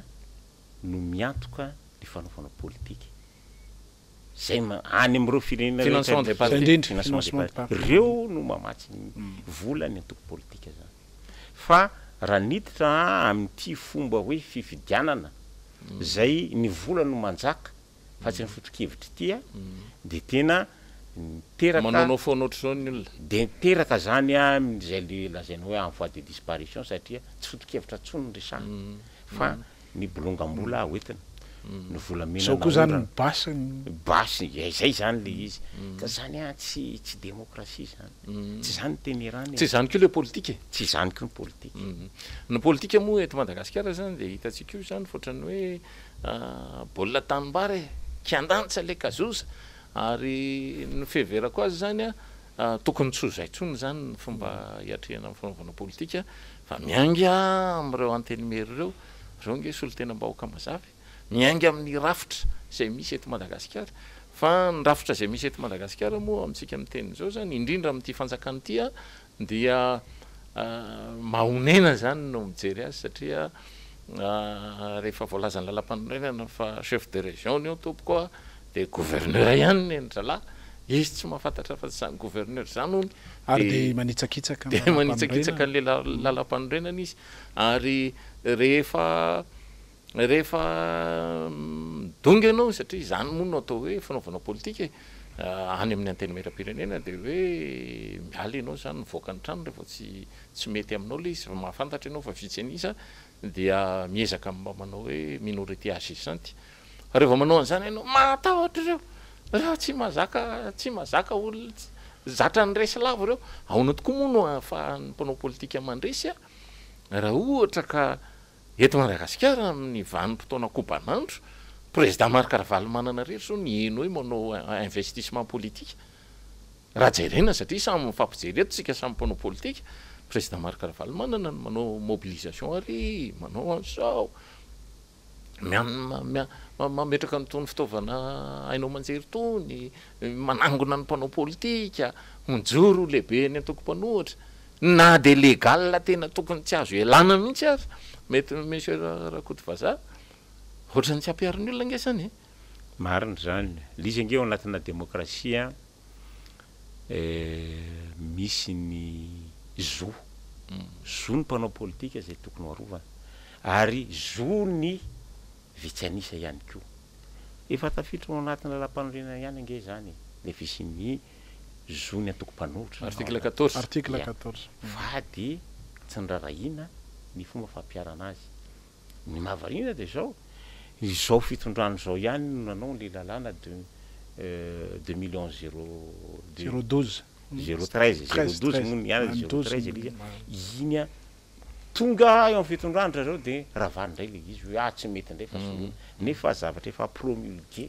no miantoka ny fanaovana politika. Zay ma- any amin'ireo firenena Financement des partis. Zay indrindra, Financement des financement des partis. partis. Reo no mamatsy ny vola ny antoko politika zany. Fa raha niditra amin'ity fomba hoe fifidianana zay ny vola no manjaka fa tsy ny foto-kevitra ity a, dia tena niteraka Manaonao foana ohatr'izao ny olona. Dia niteraka zany amin'izay le lazaina hoe en voie de disparition satria tsy foto-kevitra intsony no resahana fa ny bolongam-bola hoentina, ny volamena Zao koa zany naondrana. ny basy ny Basy, eh, zay zany le izy. Ka zany an, tsy tsy demokrasia zany. Tsy zany ny teny erany e. Tsy zany koa le politika e. Tsy zany koa ny politika. Ny politika moa eto Madagasikara zany dia hitantsika io zany fa ohatran'ny hoe Baolina tanimbary e! Kiandanitra le kazoza! Ary ny fiheverako azy izany an, tokony tsy ho izay intsony izany ny fomba hiatrehana ny fanaovana politika fa miainga amin'ireo antenimiera ireo, ireo ange solontenam-bahoaka mazava e! Miainga amin'ny rafitra izay misy eto Madagasikara, fa ny rafitra izay misy eto Madagasikara moa amintsika miteny izao izany, indrindra amin'ity fanjakana ity an, Dia mahonena izany no mijery azy satria rehefa voalazan'ny lalampanorenana fa chef de région io tompoko a, dia gouverneur ihany ny an-dry zalahy, izy tsy mahafantatra afa-tsy izany gouverneur izany hono, Ary dia manitsakitsaka ny dia manitsakitsaka lalampanorenana. an'ilay lalampanorenana izy, ary rehefa Rehefa midongy ianao, satria izany moa no atao hoe fanaovana politika e, any amin'ny antenimierampirenena dia hoe miala ianao izany, mivoaka ny trano rehefa tsy tsy mety aminao ilay izy, fa mahafantatra ianao fa vitsy an'isa dia miezaka mba manao hoe minorité agissante. Fa rehefa manao an'izany ianao, mahatahotra ireo, ireo tsy mahazaka tsy mahazaka olona zatra ny resy lava ireo. Ahoana tokoa moa no ahafahan'ny mpanao politika mandresy raha ohatra ka Eto Madagasikara amin'ny vanim-potoana koban'andro, Président Marc Ravalomanana irery izao no heno hoe manao investissement politique. Raha jerena satria samy mifampijery eto tsika samy mpanao politika, Président Marc Ravalomanana no manao mobilisation ary, manao an'izao, mametraka an'itony fitaovana haino aman-jery itony, manangona ny mpanao politika, mijoro ho lehiben'ny antoko mpanohitra. Na dia légal tena tokony tsy azo ialana mihitsy aza mety Monsieur Rakotovazaha, ohatran'ny tsy ampiharin'ny olona ange izany e! Marina izany. Ilay izy ange ao anatina demokrasia misy ny zo, zo ny mpanao politika izay tokony ho arovana ary zo ny vitsy an'isa ihany koa. Efa tafiditra ao anatin'ny lalampanorenana ihany ange izany e, ilay fisian'ny zon'ny antoko mpanohitra. Article quatorze. Article Ia. quatorze. Fa dia tsy noraharahiana ny fomba fampiharana azy. Ny mahavariana dia izao, izao fitondrana izao ihany no nanao an'ilay lalàna de deux mille onze zéro deux, Zéro douze. zéro treize, zéro Treize, douze treize. moa ny anany, Any zéro douze treize no ilay izy. Iny an, tonga eo amin'ny fitondrana ry zareo dia ravany indray ilay izy hoe ah tsy mety indray fa soloina. Nefa zavatra efa promulgué,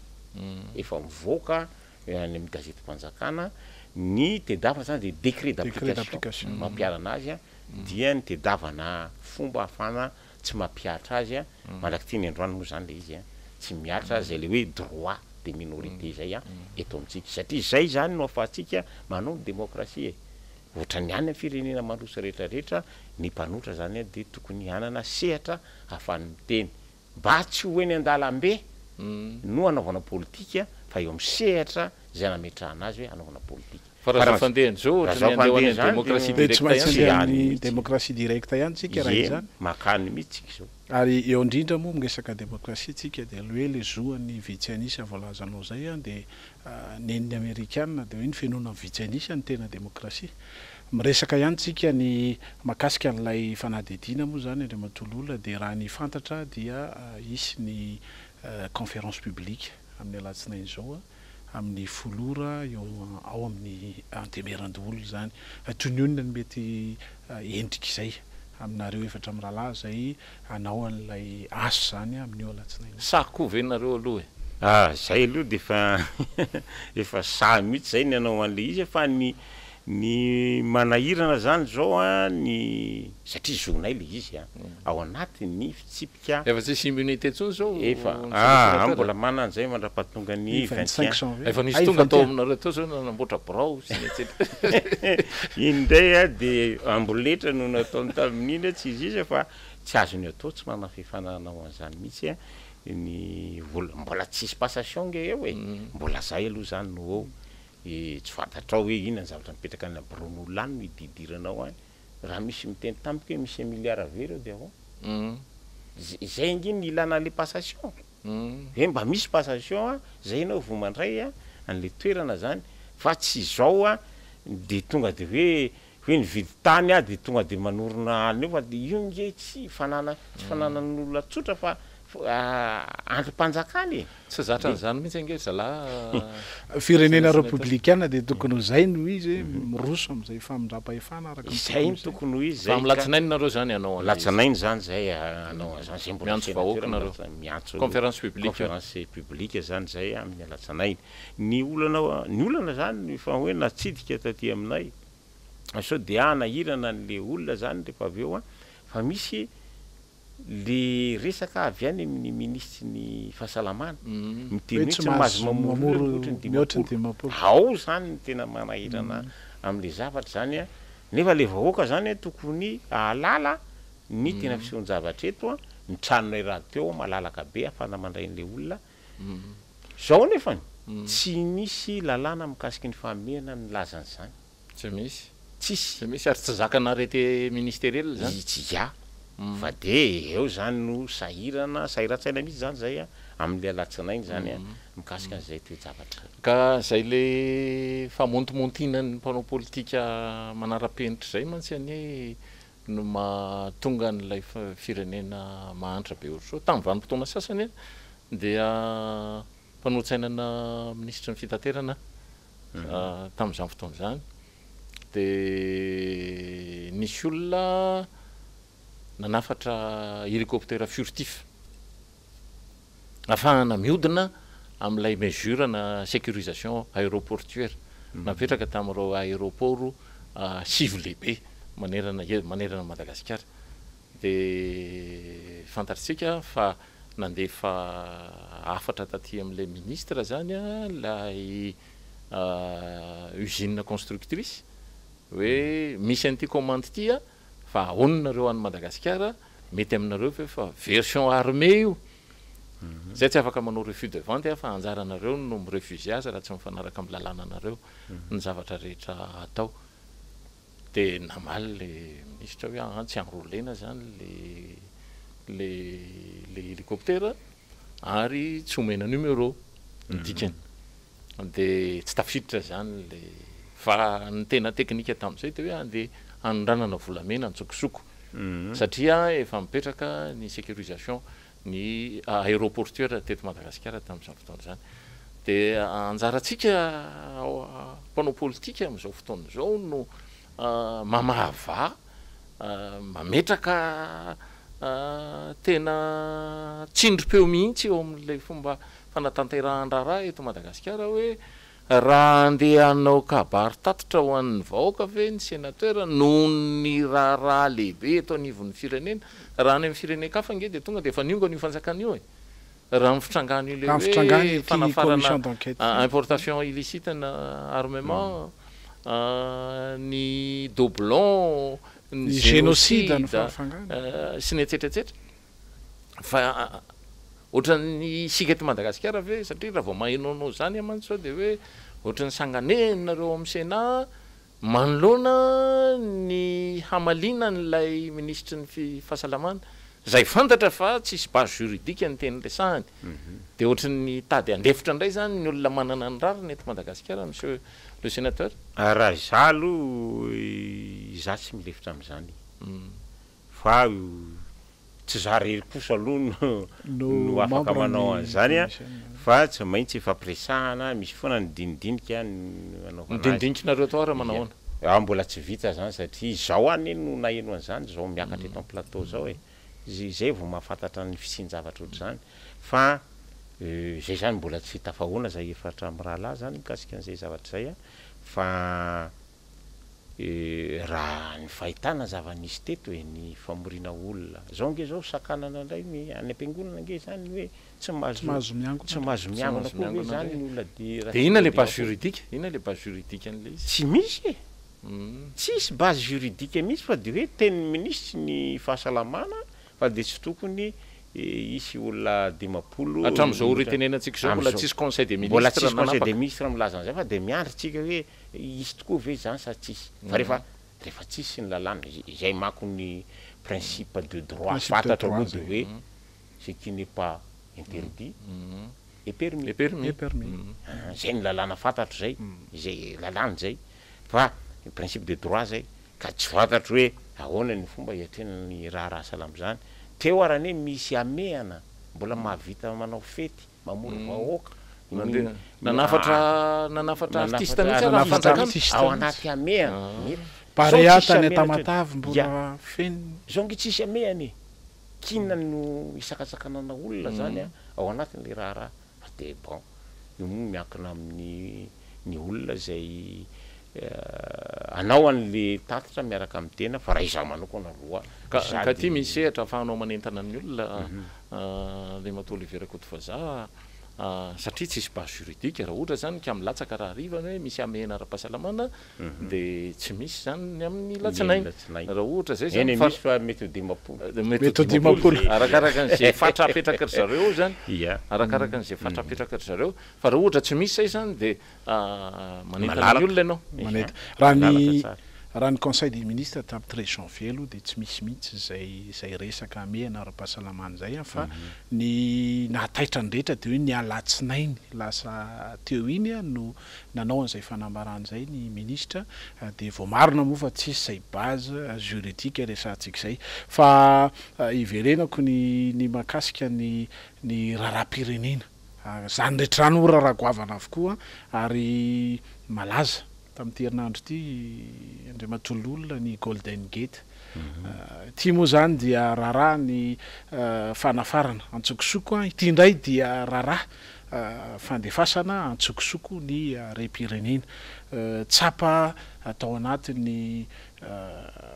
efa mivoaka any amin'ny gazetim-panjakana. Ny tedavana zany dia décret d'application mampiharana azy a, dia ny tedavana fomba ahafahana tsy mampihatra azy a, mandrak'ity ny androany moa zany le izy a, tsy mihatra zay le hoe droit des minorités zay a eto amintsika, satria zay zany no ahafahantsika manao ny démocratie e, ohatran'ny any amin'ny firenena mandroso rehetra rehetra, ny mpanohitra zany a dia tokony hanana sehatra ahafahany miteny, Mba tsy ho eny an-dalambe no hanaovana politika fa eo amin'ny sehatra izay nametrahana azy hoe hanaovana politika. Fa raha izao fandehany izao Raha ohatran'ny izao handeha ho any fandehany amin'ny izany démocratie Dia tsy directe maintsy ihany handeha any amin'ny mihitsy. démocratie directe ihany tsika raha Ie, izany. makany mihitsy tsika izao. Ary eo indrindra moa miresaka démocratie tsika dia le hoe le zo an'ny vitsy an'isa voalazanao izay an dia nen'ny amerikana dia hoe ny fenoana ny vitsy an'isa no tena démocratie. Miresaka ihany tsika ny makasika an'ilay fanadihadiana moa izany Andriamatoa Lola dia raha ny fantatra dia hisy ny conférence publique amin'ny alatsinainy izao amin'ny folo ora eo ao amin'ny Antemerandoholona izany. Toy ny inona no mety endrik'izay aminareo efatra mirahalahy izay hanao an'ilay asa izany amin'io alatsinainy io? Sahy koa ve nareo aloha e? Ah, zay aloha dia efa efa sahy mihitsy zay ny hanao an'ilay izy fa ny Ny manahirana zany zao an ny satria zonay le izy an, ao anatin'ny fitsipika. Efa tsisy immunité intsony zao Efa ny ah sénateur? mbola manana an'izay mandrapahatonga ny Ny 25 21. janvier. Efa nisy Hay tonga tao 21. aminareo tao zao nanamboatra birao sy ny etc. Iny indray an de amboletra no nataony tamin'iny an, tsy izy iza fa tsy azony atao, tsy manana fahefana hanao an'izany mihitsy an ny olona, mbola tsisy passation nge eo e, mbola zay aloha zany no eo. Dia tsy fantatrao hoe inona ny zavatra mipetraka any biraon'olona any no ididiranao any. Raha misy miteny tampoka hoe misy un milliard very eo dia ahoana? Izay ange ny ilana an'ilay passation. Hoe mba misy passation an, izay ianao vao mandray an'ilay toerana izany. Fa tsy izao an, dia tonga dia hoe hoe nividy tany aho dia tonga dia manorina an'io fa io nge tsy fanana tsy fananan'olona tsotra fa andrim-panjakana e! Tsy zatra an'izany mihitsy ange ry zalahy Firenena sénateur. repoblikana dia tokony ho izay no izy hoe miroso amin'izay famindram-pahefana araka ny Izay tokony ho no izay. tokony ho izy Fa zay amin'ny ka. latsinainy nareo zany hanao an'ilay izy. Latsinainy zany zay hanao an'izany zay mbola Miantso sénateur vahoaka nareo. miantso Conférence publique. conférence publique zany zay amin'ny alatsinainy. Ny olana ny olana zany efa hoe natsidika taty aminay sao dia hanahirana an'le olona zany rehefa avy eo an, fa misy le resaka avy any amin'ny minisitry ny fahasalamana miteny Hoe hoe tsy tsy mahazo mahazo mamory olona mamory mihoatra ny mihoatra ny 50, 50. ao zany no tena manahirana am'le zavatra zany an, nefa le vahoaka zany an tokony hahalala ny tena fisehon-javatra eto an, ny tranonay rahateo malalaka be ahafahana mandray an'le olona, Zao anefany, tsy nisy lalàna mikasiky ny fahamehana nilaza an'izany. Tsy misy. Tsisy. Tsy misy ary tsy zakana arrêté ministériel izany. Tsy ya. Fa de eo zany no sahirana, sahiran-tsaina mihitsy zany zay amin'ilay alatsinainy zany mikasika an'izay toe-javatra izay. Ka zay le famontimontinan'ny mpanao politika manara-penitra izay mantsy anie no mahatonga an'ilay firenena mahantra be ohatr'izao. Tamin'ny vanim-potoana sasany dia mpanolotsainana minisitry ny fitaterana aho tamin'izany fotoana izany dia nisy olona nanafatra hélicoptère furtif. Ahafahana mihodina amin'ilay mesure na sécurisation aéroportuaire napetraka tamin'ireo aéroports sivy lehibe manerana manerana an'i Madagasikara. Dia fantatr'tsika fa nandefa hafatra taty amin'ilay ministre izany ilay usine constructrice hoe misy an'ity commande ity Fa ahoana nareo any Madagasikara, mety aminareo ve fa version armée io? Zay tsy afaka manao refus de vente fa anjaranareo no mi refuser azy raha tsy mifanaraka amin'ny lalananareo ny zavatra rehetra atao. De namaly le minisitra hoe aa tsy enrôler-na zany le le le hélicoptère ary tsy omena numéro ny dikany. Dia tsy tafiditra izany ilay fa ny tena teknika tamin'izay dia hoe andeha hanondranana volamena an-tsokosoko satria efa mipetraka ny sécurisation ny aéroportuaire teto Madagasikara tamin'izany fotoana izany. Dia anjarantsika mpanao politika amin'izao fotoana izao no mamahavaha, mametraka tena tsindrim-peo mihitsy eo amin'ilay fomba fanatanterahan-draharaha eto Madagasikara hoe Raha handeha hanao kabary tatitra ho an'ny vahoaka ve ny senateur noho ny raharaha lehibe eto anivon'ny firenena? Raha any amin'ny firenen-kafa ange dia tonga dia efa niongana io fanjakana io e! Raha ny fitrangan'io ilay Raha ny fitrangan'ity hoe fanafarana commission d'enquête ity. importation illicite na armement, ny doublon, ny Ny génocide génocide ny fahafangana. sy ny etsetra etsetra. Fa ohatran'ny isika eto Madagasikara ve, satria raha vao maheno anao izany aho mantsy zao dia hoe ohatran'ny sanganehana nareo ao amin'ny Sénat manoloana ny hamaliana an'ilay minisitry ny fahasalamana, izay fantatra fa tsisy base juridique ny teny resahany. Dia ohatran'ny hitady handefitra indray izany ny olona manana ny rariny eto Madagasikara, monsieur le sénateur. Raha izaho aloha, izaho tsy milefitra amin'izany. Fa tsy za rery kosa aloha no no afaka manao an'izany an, fa tsy maintsy ifampiresahana, misy foana ny dinidinika Ny anaovana azy. dinidinikinareo tao ary manao ahoana? Ah mbola tsy vita zany satria izao anie no naheno an'izany zao miakatra eto am plateau zao e, zay vao mahafantatra ny fisian-javatra ohatr'izany fa zay zany mbola tsy tafahoana zay efatra mirahalahy zany mikasika an'izay zavatra izay an, fa Raha ny fahitana zava-nisy teto e, ny famoriana olona. Zao ange zao sakanana indray ny any am-piangonana ange izany ny hoe tsy mahazo tsy mahazo miangona koa ve izany ny olona de raha De tsy inona le mandeha base ao. juridique? Inona le base juridique an'le izy? Tsy misy e! Tsisy base juridique mihitsy fa de hoe tenin'ny minisitry ny fahasalamana fa de tsy tokony hisy olona 50 Hatramin'izao ora mihoatra itenenantsika izao mbola amin'izao. tsisy conseil des Mbola ministres tsisy conseil nanapaka. des ministres milaza an'izay fa de miandry tsika hoe Hisy tokoa ve izany sa tsisy? Fa rehefa rehefa tsisy ny lalàna, izay manko ny principe de droit Principe de fantatro droit aloha dia zay. hoe ce qui n'est pas interdit est permis. Est permis. Est permis. Zay ny lalàna fantatro zay, izay lalàna izay fa principe de droit zay ka tsy fantatro hoe ahoana ny fomba hiatrehana ny raharaha sahala amin'izany. Teo ary anie misy hamehana mbola mahavita manao fety Mamory vahoaka. Nandeha nanafatra nanafatra artiste mihitsy ara ny Nanafatra fanjakana. artiste Ao mihitsy. anaty hamehana. Mety. Zao Barea tsisy tany hamehana intsony. Tamatave Ya. mbola feno. Zao nge tsisy hamehana e. K'inona no hisakatsakanana olona zany a, ao anatin'le raharaha. Fa de bon, io moa miankina amin'ny ny olona izay hanao an'le tatitra miaraka amin'ny tena fa raha izaho manokana aloha Ka izaho ka ty de misy sehatra ahafahanao manentana ny olona Andriamatoa Olivier Rakotovazaha satria tsisy base juridique raha ohatra zany ka milatsaka rahariva ny hoe misy hamehana ara-pahasalamana de tsy misy zany ny amin'ny Ny latsinainy latsinainy. raha ohatra zay Eny zany e fa misy fa mety ho 50. Mety Mety ho ho 50 50. arakaraka an'izay fatra apetraky ry zareo eo zany Ia. arakaraka an'izay fatra apetraky ry zareo fa raha ohatra tsy misy zay zany de Manentana ny Malalaka. olona ianao. Ia. Manenta. Raha Malalaka ny tsara. raha ny conseil des ministres tamin'ny 13 janvier aloha dia tsy misy mihitsy izay izay resaka hamehana ara-pahasalamana izay an, fa ny nahataitra ny rehetra dia hoe ny alatsinainy lasa teo iny an no nanao an'izay fanambarana izay ny ministra dia voamarina moa fa tsisy izay base juridique resahantsika izay. Fa hiverenako ny ny mahakasika ny ny raharaham-pirenena. Izany rehetra izany moa raharaha goavana avokoa ary malaza tamin'ity herinandro ity Andriamatoa Lola ny Golden Gate. Ity moa izany dia raharaha ny fanafarana antsokosoko, ity indray dia raharaha fandefasana antsokosoko ny harem-pirenena. Tsapa tao anatin'ny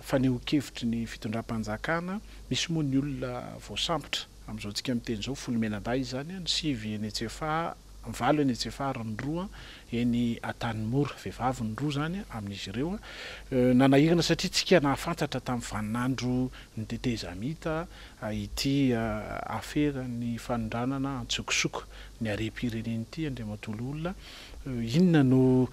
fanehoan-kevitry ny fitondram-panjakana, misy moa ny olona voasambotra. Amin'izao tsika miteny izao, folo mianadahy izany, ny sivy eny Antsefaha, ny valo eny Antsefaha ary ny roa eny Antanimora. Vehivavy ny roa izany amin'izy ireo. Nanahirana satria tsika nahafantatra tamin'ny vaninandro ny tetezamita ity aferan'ny fanondranana antsokosoko ny harem-pirenena ity, Andriamatoa Loholona. Inona no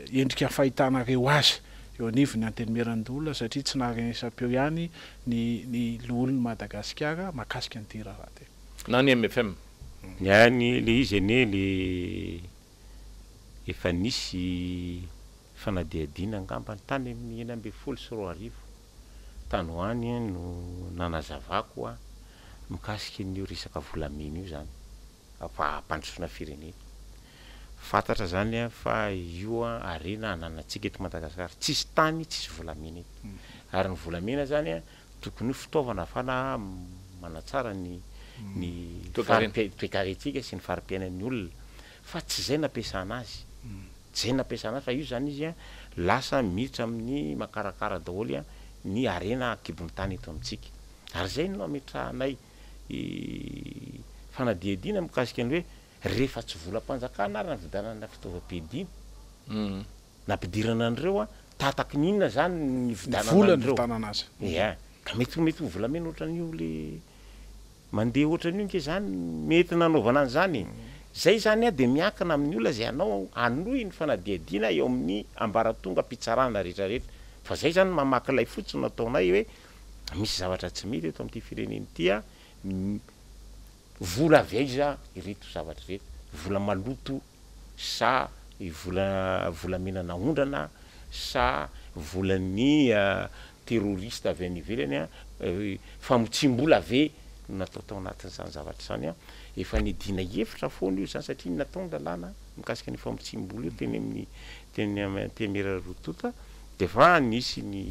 endrika fahitanareo azy eo anivon'ny Antenimierandoholona satria tsy naharenesam-peo ihany ny ny loholon'i Madagasikara mahakasika an'ity raharaha ity. Na ny mfm. Ny ahy ny le izy anie le efa nisy fanadihadiana angambany tany amin'ny 2016 tany ho any no nanazavako mikasika an'io resaka volamena io zany. fampandrosoana firenena. Fantatra zany fa io harena ananantsika eto Madagasikara, tsisy tany tsisy volamena eto, ary ny volamena zany tokony ho fitaovana ahafahana manatsara ny ny fari-piai- toekarentsika sy ny fari-piainan'ny olona, fa tsy zay nampiasana azy. Tsy zay nampiasana azy fa io zany izy lasa miditra amin'ny makarakara daholo ny harena an-kibon'ny tany eto amintsika. Ary zay no nametrahanay fanadihadiana mikasika ny hoe rehefa tsy volam-panjakana ary navidianana fitaovam-piadiana, nampidirana an'ireo, tataky ny inona zany ny nividianana Vola an'ireo? nividianana azy. Ia, ka mety mety ho volamena ohatran'io le mandeha ohatran'io nge zany mety nanaovana an'izany e. Zay zany a de miankina amin'ny olona zay hanao hanohy ny fanadihadiana eo amin'ny ambaratongam-pitsarana rehetrarehetra. Fa zay zany mamaky lay fotsiny no ataonay hoe misy zavatra tsy mety eto amin'ity firenena ity a, vola avy aiza ireto zavatra ireto, vola maloto sa vola volamena naondrana sa volan'ny terroriste avy any ivelany a, famotsiam-bola ve no natao tao anatin'izany zavatra izany a, efa nidina hevitra foana io zany satria natao ny lalàna mikasika ny famotsiam-bola io teny amin'ny teny amin'ny antenimiera roa tonta de fa nisy ny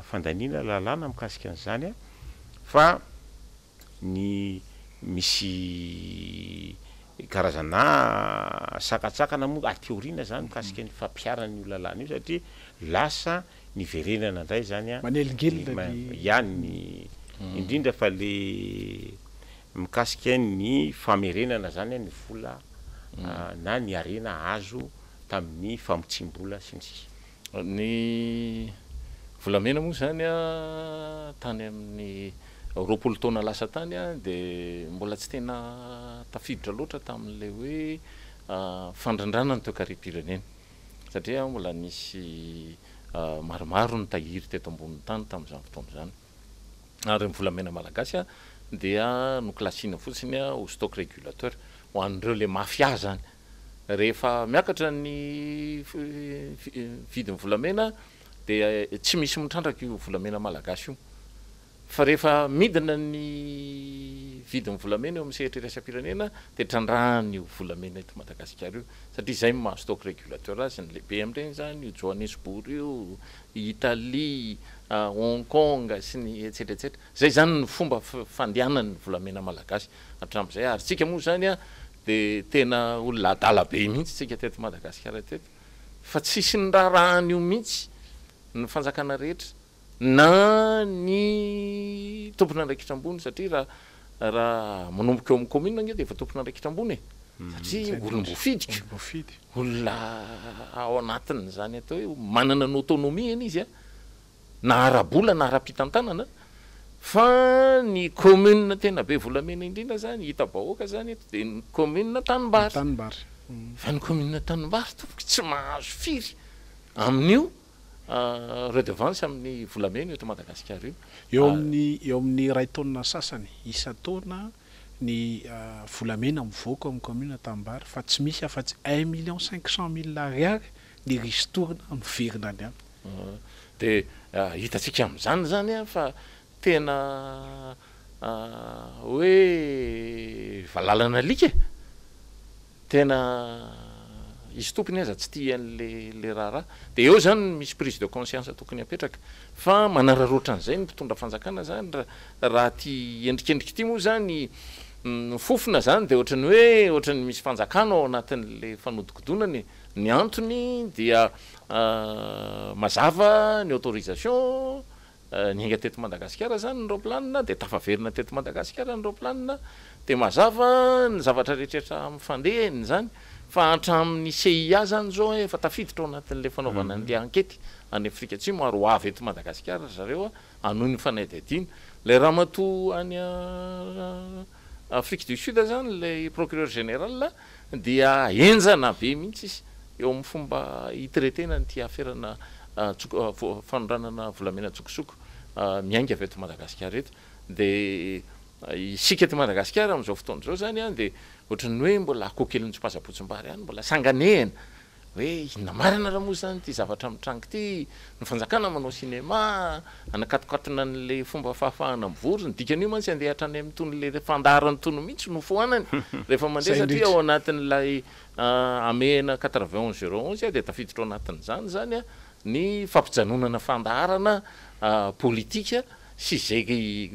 fandaniana lalàna mikasika an'izany a, fa ny misy karazana sakantsakana moa aty aoriana zany mikasika ny fampiharana io lalàna io satria lasa niverenana indray zany a, Manelingelina ny. Ihany ny indrindra fa le mikasika ny famerenana zany ny vola na ny harena azo tamin'ny famotsiam-bola sy ny sisa. Ny volamena moa izany tany amin'ny 20 taona lasa tany dia mbola tsy tena tafiditra loatra tamin'ilay hoe fandrindrana ny toekarem-pirenena satria mbola nisy maromaro ny tahiry teto ambonin'ny tany tamin'izany fotoana izany. Ary ny volamena malagasy dia nokilasiana fotsiny ho stock régulateur ho an'ireo ilay mafia izany. Rehefa miakatra ny vidin'ny volamena dia tsy misy mitrandraka io volamena malagasy io. Fa rehefa midina ny vidin'ny volamena eo amin'ny sehatra iraisam-pirenena dia trandrahana io volamena eto Madagasikara io satria izay no maha stock régulateur azy. Ny lehibe amin'ireny izany io Johannesburg io, Italie, Hong Kong sy ny etsetra etsetra. Izay izany ny fomba fandehanan'ny volamena malagasy hatramin'izay ary tsika moa izany Dia tena olona adala be mihitsy tsika teto Madagasikara teto fa tsisy niraharaha an'io mihitsy ny fanjakana rehetra na ny tompon'andraikitra ambony satria raha raha manomboka eo amin'ny commune ange dia efa tompon'andraikitra ambony e satria olom-boafidiko olona ao anatin'izany atao hoe manana ny autonomie-ny izy a na ara-bola na ara-pitantanana, fa ny commune tena be volamena indrindra zany hita-bahoaka zany eto dia ny commune Tanimbary. Tanimbary. Fa ny commune Tanimbary tompoko tsy mahazo firy amin'io redevance amin'ny volamena eto Madagasikara io. Eo amin'ny eo amin'ny iray taonina sasany isan-taona ny volamena mivoaka ao amin'ny commune Tanimbary fa tsy misy afa-tsy un million cinq cent mille ariary ny ristourne miverina any aminy. Dia hitantsika amin'izany izany fa tena hoe valalan'alika e! Tena izy tompony aza tsy tia an'le raharaha. Dia eo izany misy prise de conscience tokony hapetraka. Fa manararaotra an'izay ny mpitondra fanjakana izany raha ity endrikendrika ity moa izany fofona izany dia ohatran'ny hoe ohatran'ny misy fanjakana ao anatin'le fanodikodonana e! Ny antony dia mazava ny autorisation, niainga teto Madagasikara izany ny raoplanina dia tafaverina teto Madagasikara ny raoplanina, dia mazava ny zavatra rehetrarehetra mifandehany izany fa hatramin'ny CIA izany izao efa tafiditra ao anatin'ilay fanaovana an'ilay ankety any Afrika Atsimo ary ho avy eto Madagasikara ry zareo hanohy ny fanadihadiana. Ilay ramatoa any Afrique du Sud izany ilay procureur général dia henjana be mihitsy izy eo amin'ny fomba hi-traiter-na an'ity aferana fanondranana volamena an-tsokosoko miainga avy eto Madagasikara eto. Dia isika eto Madagasikara amin'izao fotoana izao izany dia ohatran'ny hoe mbola akoho kely nitsopazam-potsimbary ihany, mbola sanganehana Hoe inona marina ra moa izany ity zavatra mitranga ity, ny fanjakana manao cinéma, hanakatokatona an'ilay fomba fahafahana mivory, ny dikan'io mantsy handeha hatrany amin'itony ilay fandaharana itony mihitsy no foanany rehefa mandeha satria ao anatin'ilay hamehana 91 011 dia tafiditra ao anatin'izany izany ny fampijanonana fandaharana politika sy izay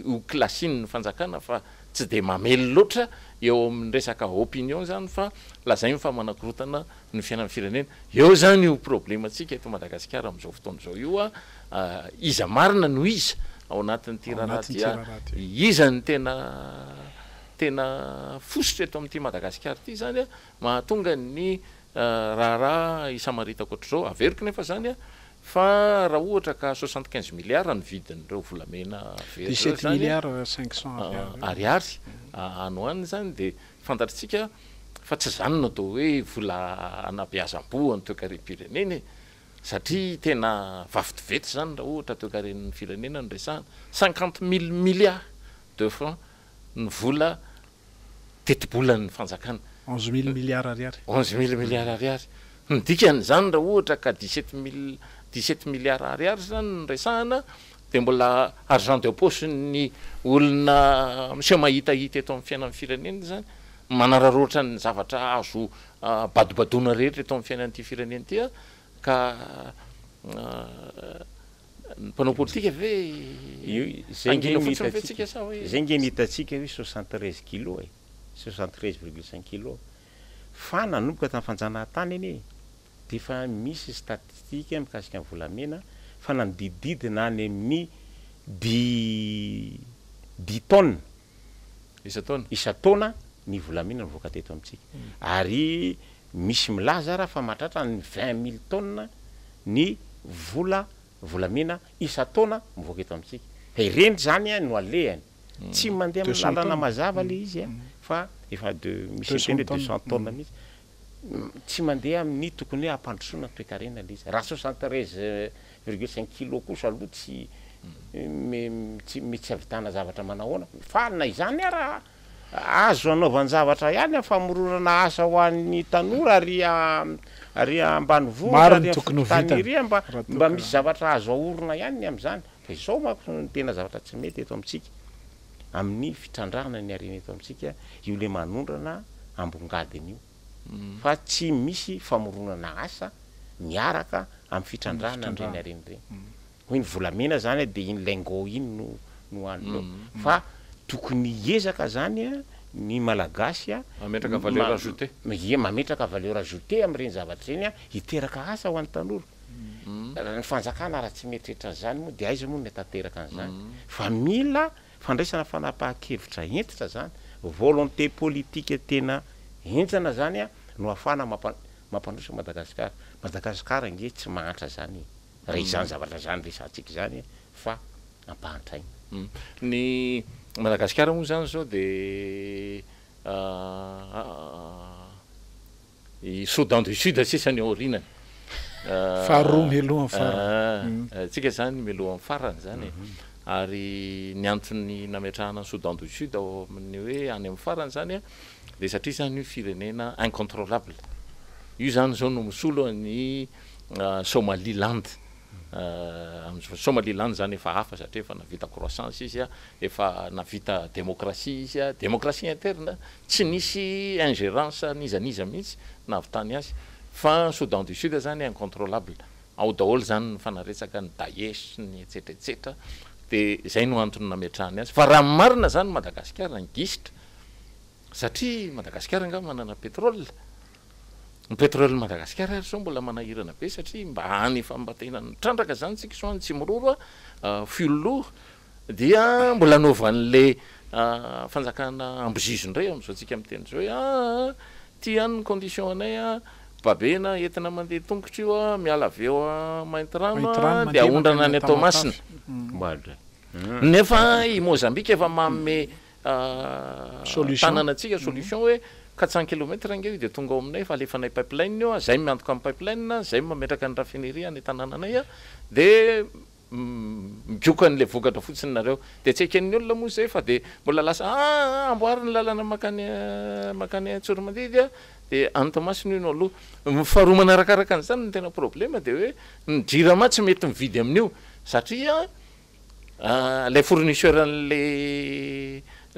ho kilasian'ny fanjakana fa. tsy dia mamely loatra eo amin'ny resaka opinion zany fa lazainy fa manakorotana ny fiainan'ny firenena. Eo zany io problemantsika eto Madagasikara amin'izao fotoana izao io a, iza marina no iza ao anatin'ity raharaha ity a, iza no tena tena fositra eto amin'ity Madagasikara ity zany a, mahatonga ny raharaha isamaritako ohatr'izao. Averiko nefa zany a, fa raha ohatra ka 75 milliards ny vidin'ireo volamena very ireo 17 zany milliards 500 ariary. Ariary any ho any zany dia fantatritsika fa tsy zany no atao hoe vola anabeazam-boho ny toekarem-pirenena e, satria tena vavitivety zany raha ohatra toekaren'ny firenena no resahana. 50 000 milliards de francs ny vola tetibolan'ny fanjakana. 11 000 milliards ariary. 11 000 milliards ariary. Ny dikan'izany, raha ohatra ka 17 000, 17 milliards ariary zany no resahana, dia mbola argent de poche ny olona miseho mahitahita eto amin'ny fiainan'ny firenena zany, manararaotra ny zavatra azo badobadoana rehetra eto amin'ny fiainan'ity firenena ity a, ka ny mpanao politika ve Io zay nge angina ny fotsiny ve hitantsika tsika sa hoe zay nge ny hitantsika hoe 73 kilo e, 73,5 kilo, fa nanomboka tamin'ny fanjanahantany anie de efa misy statistique mikasika ny volamena fa nanodidididina any amin'ny 10 tonnes isan-taona isan-taona ny volamena mivoaka teto amintsika, ary misy milaza raha fa mahatratra ny 20 000 tonnes ny volamena isan-taona mivoaka eto amintsika, fa ireny zany a no alehany, tsy mandeha amin'ny lalana mazava le izy a, fa efa de misy miteny hoe 200 tonnes mihitsy, tsy mandeha amin'ny tokony hoe hampandrosoana ny toekarena le izy. Raha 73,5 kilo kosa aloha tsy tsy mety tsy ahavitana zavatra manahoana, fa na izany ara azo anaovan-javatra ihany amin'ny famoronana asa ho an'ny tanora ary ambanivohitra Maro ary ny tokony ho tany vitany iry mba raha mba toa misy ka zavatra azo ahorona ihany ny amin'izany. Fa izao manko no tena zavatra tsy mety eto amintsika amin'ny fitrandrahana ny harena eto amintsika io, le manondrana ambongadiny io, fa tsy misy famoronana asa miaraka amin'ny fitrandrahana an'ireny harena ireny. Hoe ny volamena zany de iny lingot iny no hanina eo, fa tokony hiezaka zany a ny Malagasy a mametraka valeur ajoutée. Ie, mametraka valeur ajoutée amin'ireny zavatra ireny a, hiteraka asa ho an'ny tanora. Raha ny fanjakana raha tsy mieritreritra an'izany moa de aiza moa no hatanteraka an'izany? Fa mila fandraisana fanapahan-kevitra hentitra zany, volonté politique tena henjana zany a no ahafahana mampandroso Madagasikara. Madagasikara nge tsy mahantra zany e, raha izany zavatra zany resahantsika izany fa ampahantraina. Ny Madagasikara moa zany zao de i Soudan du Sud sisany aorinany. Faharoa mialohan'ny farany. Tsika zany mialohan'ny farany zany e, ary ny antony nametrahana ny Soudan du Sud ao amin'ny hoe any amin'ny farany zany a de satria zany io firenena incontrôlable io zany zao no misolo ny Somaliland. Am'zao Somaliland zany efa hafa satria efa navita croissance izy a, efa navita démocratie izy a, démocratie interne, tsy nisy ingérence n'iza n'iza mihitsy nahavitany azy, fa Soudan du Sud zany incontrôlable ao daholo zany, ny fanaretsaka ny Daesh, ny etsetra etsetra, de zay no antony nametrahany azy. Fa raha marina zany, Madagasikara ny gisitra, satria Madagasikara nga manana pétrole, ny pétrole Madagasikara ary zao mbola manahirana be, satria mba any efa mba tena nitrandraka zany tsika so any Tsimiroro a, fuel lourd, dia mbola anaovan'le fanjakana ambozizo indray am'izao tsika miteny zao hoe ty any ny condition anay a, babena entina mandeha tongotra io a, miala avy eo a Maintirano a, de aondrana any Toamasina. Madra. Nefa i Mozambique efa manome solution. Tanana atsika solution hoe 400 kilomètres ange io de tonga ao aminay, fa alefanay pipeline io a, zay miantoka amin'ny pipeline, zay mametraka ny raffinerie any tanànanay a, de migoka an'le vokatra fotsiny nareo, de tsy eken'ny olona moa zay, fa de mbola lasa amboary ny lalana makany Antsoromandidy a, de any Toamasina io no aloha. Ny faharoa manarakaraka an'izany, ny tena problema de hoe ny Jirama tsy mety mividy amin'io, satria le fournisseur an'le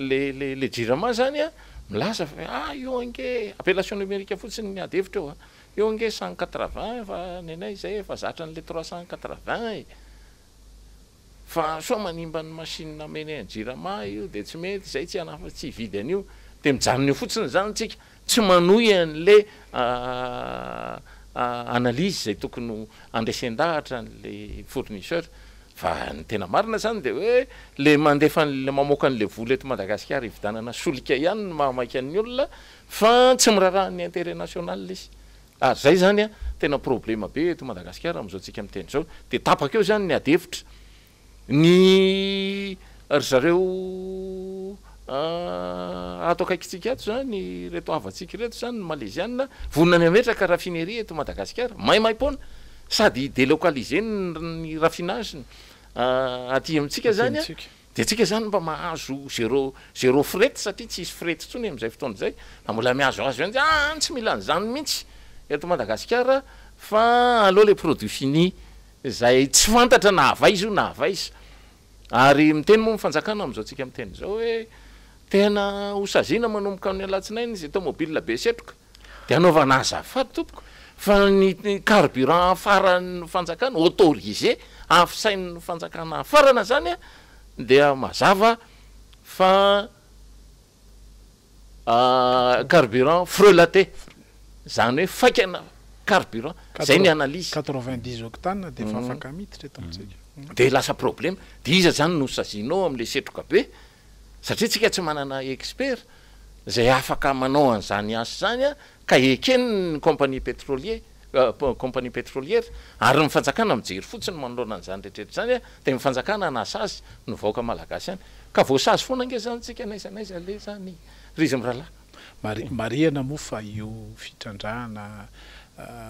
le Jirama zany a milaza fa io ange appellation numérique fotsiny ny ady hevitra eo a, io ange 180, fa ny anay zay efa zatra an'le 380 e. fa sao manimba ny machine amene an'i Jirama io de tsy mety, zay tsy hanafa tsy hividy an'io, de mijanona eo fotsiny zany tsika, tsy manohy an'le analyse zay tokony ho andresen-dahatra an'le fournisseur, fa ny tena marina zany de hoe le mandefa an'le mamoaka an'le vola eto Madagasikara hividianana solika ihany no mahamaika ny olona fa tsy miraharaha ny intérêt national izy. Ary zay zany an, tena problema be eto Madagasikara amin'izao tsika miteny izao, de tapaka eo zany ny ady hevitra, ny ry zareo ato akaikintsika ato zany, ireto havantsika ireto zany, ny Maleziana, vonona ny hametraka raffinerie eto Madagasikara, maimaimpoana, sady hi-delocaliser ny raffinage-ny aty amintsika zany an. Dia tsika zany mba mahazo zéro zéro fret satria tsy hisy fret intsony amin'izay fotoana izay fa mbola mihazohazo ihany ah tsy mila an'izany mihitsy eto Madagasikara fa aleo le produit fini izay tsy fantatra na avy aiza io na avy aiza. Ary miteny moa ny fanjakana amin'izao tsika miteny izao hoe tena ho saziana manomboka amin'ny alatsinainy izay tomobile be setroka. Dia anaovana azafady tompoko fa ny carburant afaran'ny fanjakana, autorisé, afisain'ny fanjakana afarana zany dia mazava fa carburant frelaté, zany hoe faikana carburant, zay ny analyse. 90 octane dia efa afaka miditra eto amintsika. Dia lasa problème, dia iza zany no sazianao amin'ilay setroka be? Satria tsika tsy manana expert izay afaka manao an'izany asa izany ka ekeny ny compagnie pétrolier, compagnie pétrolière, ary ny fanjakana mijery fotsiny manoloana an'izany rehetra rehetra izany dia ny fanjakana hanasazy ny vahoaka malagasy ihany. Ka voasazy foana ange izany tsika n'aiza n'aiza aleha izany ry izy mirahalahy. Marihana moa fa io fitrandrahana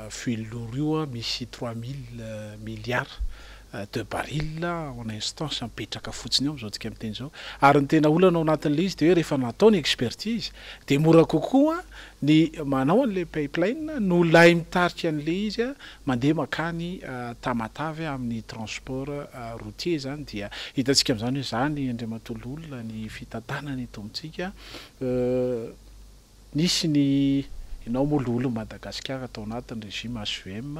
fuel lourd io misy 3000 milliards de barils en instance mipetraka fotsiny eo amin'izao tsika miteny izao. Ary ny tena olana ao anatin'ilay izy dia hoe rehefa natao ny expertise dia mora kokoa ny manao an'ilay pipeline noho ilay mitarika an'ilay izy mandeha mankany Tamatave amin'ny transport routier izany. Dia hitantsika amin'izany hoe izany Andriamatoa Loholona ny fitantanana eto amintsika. Nisy ny, ianao moa loholon'i Madagasikara tao anatin'ny régime HVM,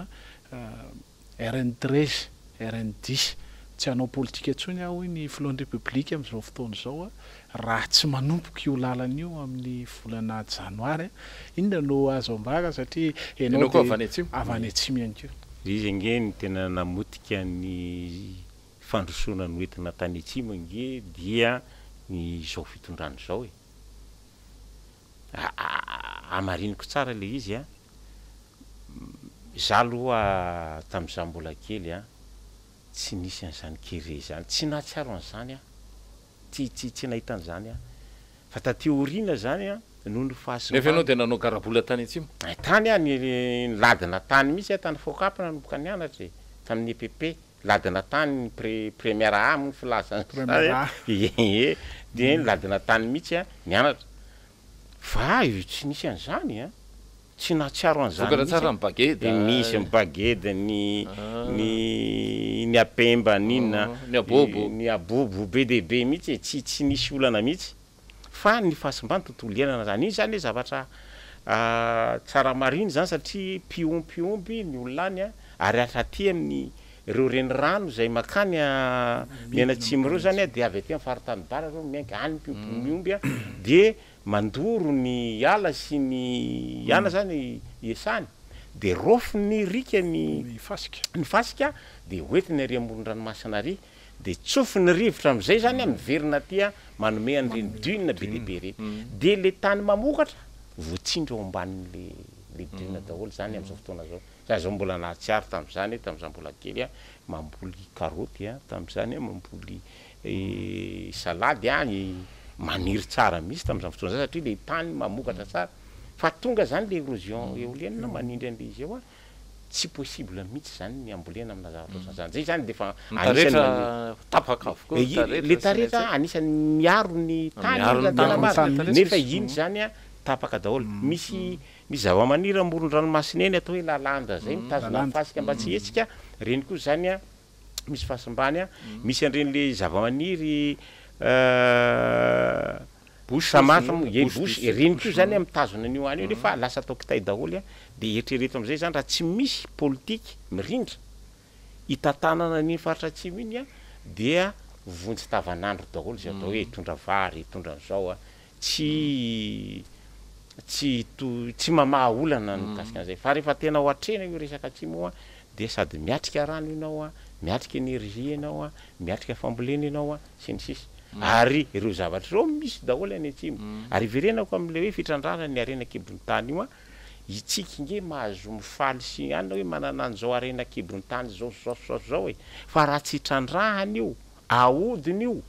RN 13, RN 10. Tsy hanao politika intsony aho hoy ny filohan'ny Repoblika amin'izao fotoana izao raha tsy manomboka io lalana io amin'ny volana janoary. Inona no azo ambara satria ianao dia avy any atsimo. Avy any atsimo ihany koa. Izy ange no tena namotika ny fandrosoana noentina tany atsimo ange dia ny izao fitondrana izao e. Hamariniko tsara ilay izy an. Za aloha tamin'izaho mbola kely an, tsy nisy an'izany kere izany, tsy nahatsiaro an'izany aho, tsy tsy tsy nahita an'izany aho. Fa taty aoriana izany an, noho ny Nefa ianao fahasimbana. dia nanao garabola tany atsimo? Tany aho, niladina tany mihitsy aho, tany Fokapy nanomboka nianatra e, tamin'ny EPP. Ladina tany ny pre première A moa ny filaza Première A. Ie, dia ladina tany mihitsy an, nianatra. Fa io tsy nisy an'izany an, tsy nahatsiaro an'izany Vokatra mihitsy tsara aho. ny bageda. Dia misy ny bageda, ny ny ny apemba, ny inona, Ny abobo. ny abobo be dia be mihitsy e, tsy tsy nisy olana mihitsy. Fa ny fahasimban'ny tontolo iainana zany, iny zany le zavatra tsara marihina zany satria mpiompy omby ny olona any ary hatraty amin'ny ireo renirano izay makany mianatsimo ireo zany dia avy aty amin'ny faritany Bara ireo miainga any mpiompy ny omby dia mandoro ny ala sy ny ana zany iasany dia raofiny riaka ny fasika ny fasika dia hoentiny ary amoron-dranomasina ary Dia tsofin'ny rivotra amin'izay izany an, miverina aty an, manome an'ireny dune be dia be ireny. Dia ilay tany mamokatra, voatsindry ao ambanin'ilay ilay dune daholo izany amin'izao fotoana izao. Za izao mbola nahatsiaro tamin'izany, tamin'izaho mbola kely an, mamboly karaoty an, tamin'izany an, mamboly salady an, maniry tsara mihitsy tamin'izany fotoana izany satria ilay tany mamokatra tsara. Fa tonga izany ilay érosion éolienne manindry an'ilay izy eo an, Tsy possible mihitsy zany ny hambolena amina zavatra ohatran'izany. Zay zany defa Ny anisan'ny taretra mani- tapaka avokoa, ny taretra Le sy ny taretra atsy. anisan'ny miaro ny tany Miaro raha ny tena tany marina. mihitsy le taretra. Nefa iny zany an, tapaka daholo. Misy misy zavamaniry amoron-dranomasina eny atao hoe lalanda zay mitazona ny Lalanda. fasika mba tsy hihetsika, reny koa zany an misy fahasimbany an, misy an'ireny le zavamaniry Bouche Samatha ozy moa, ie bouche bouche, du sud. ireny koa zany an mitazona an'io any io nefa lasa atao kitay daholo an, de eritrereto am'zay zany raha tsy misy politique mirindra hitantanana an'iny faritra atsimo iny an, dia vonjy tavanandro daholo izay atao hoe hitondra vary, hitondra an'izao a, tsy tsy to tsy mamaha olana ny mikasika an'izay. Fa rehefa tena ho atrehina io resaka atsimo io a, dia sady miatrika rano ianao a, miatrika energie ianao a, miatrika fambolena ianao a, sy ny sisa. Ary ireo zavatra ireo misy daholo any atsimo. Ary iverenako amin'ilay hoe fitrandrahana ny harena an-kibon'ny tany io a, Itsika nge mahazo mifaly sy anona hoe manana an'izao harena an-kibon'ny tany izao sy izao sy izao sy izao e! Fa raha tsy trandrahana io, ahodina io,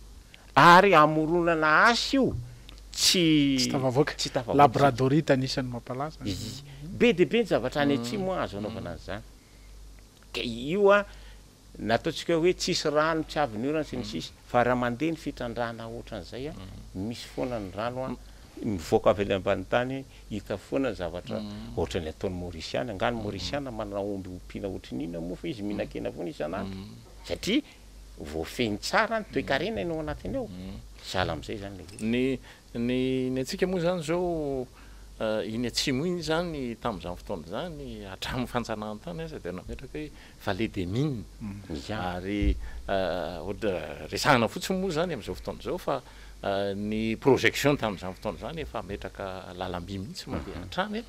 ary amoronana asa io, tsy Tsy tafavoaka. tsy tafavoaka isika. Labradorite anisan'ny mampalaza. Izy. Be dia be ny zavatra any atsimo an, azo anaovana an'izany. Ka io an, Na ataontsika hoe tsisy rano, tsy avy ny orana sy ny sisa Fa raha mandeha ny fitrandrahana ohatran'izay an, misy foana ny rano an, mivoaka avy any ambany tany, hita foana ny zavatra ohatran'ny ataon'ny Maorisiana. Angaha ny Maorisiana manana omby ompiana ohatran'ny inona moa fa izy mihinan-kena foana isan'andro? Satria voafehiny tsara ny toekarena ao anatiny ao. Sahala amin'izay izany ilay izy. Ny Ny ny antsika moa izany izao iny atsimo iny izany tamin'izany fotoana izany hatramin'ny fanjanahantany aza dia nametraka hoe vallée des mines ary ohatra resahana fotsiny moa izany amin'izao fotoana izao fa ny projection tamin'izany fotoana izany efa hametraka lalam-by mihitsy mandeha hatrany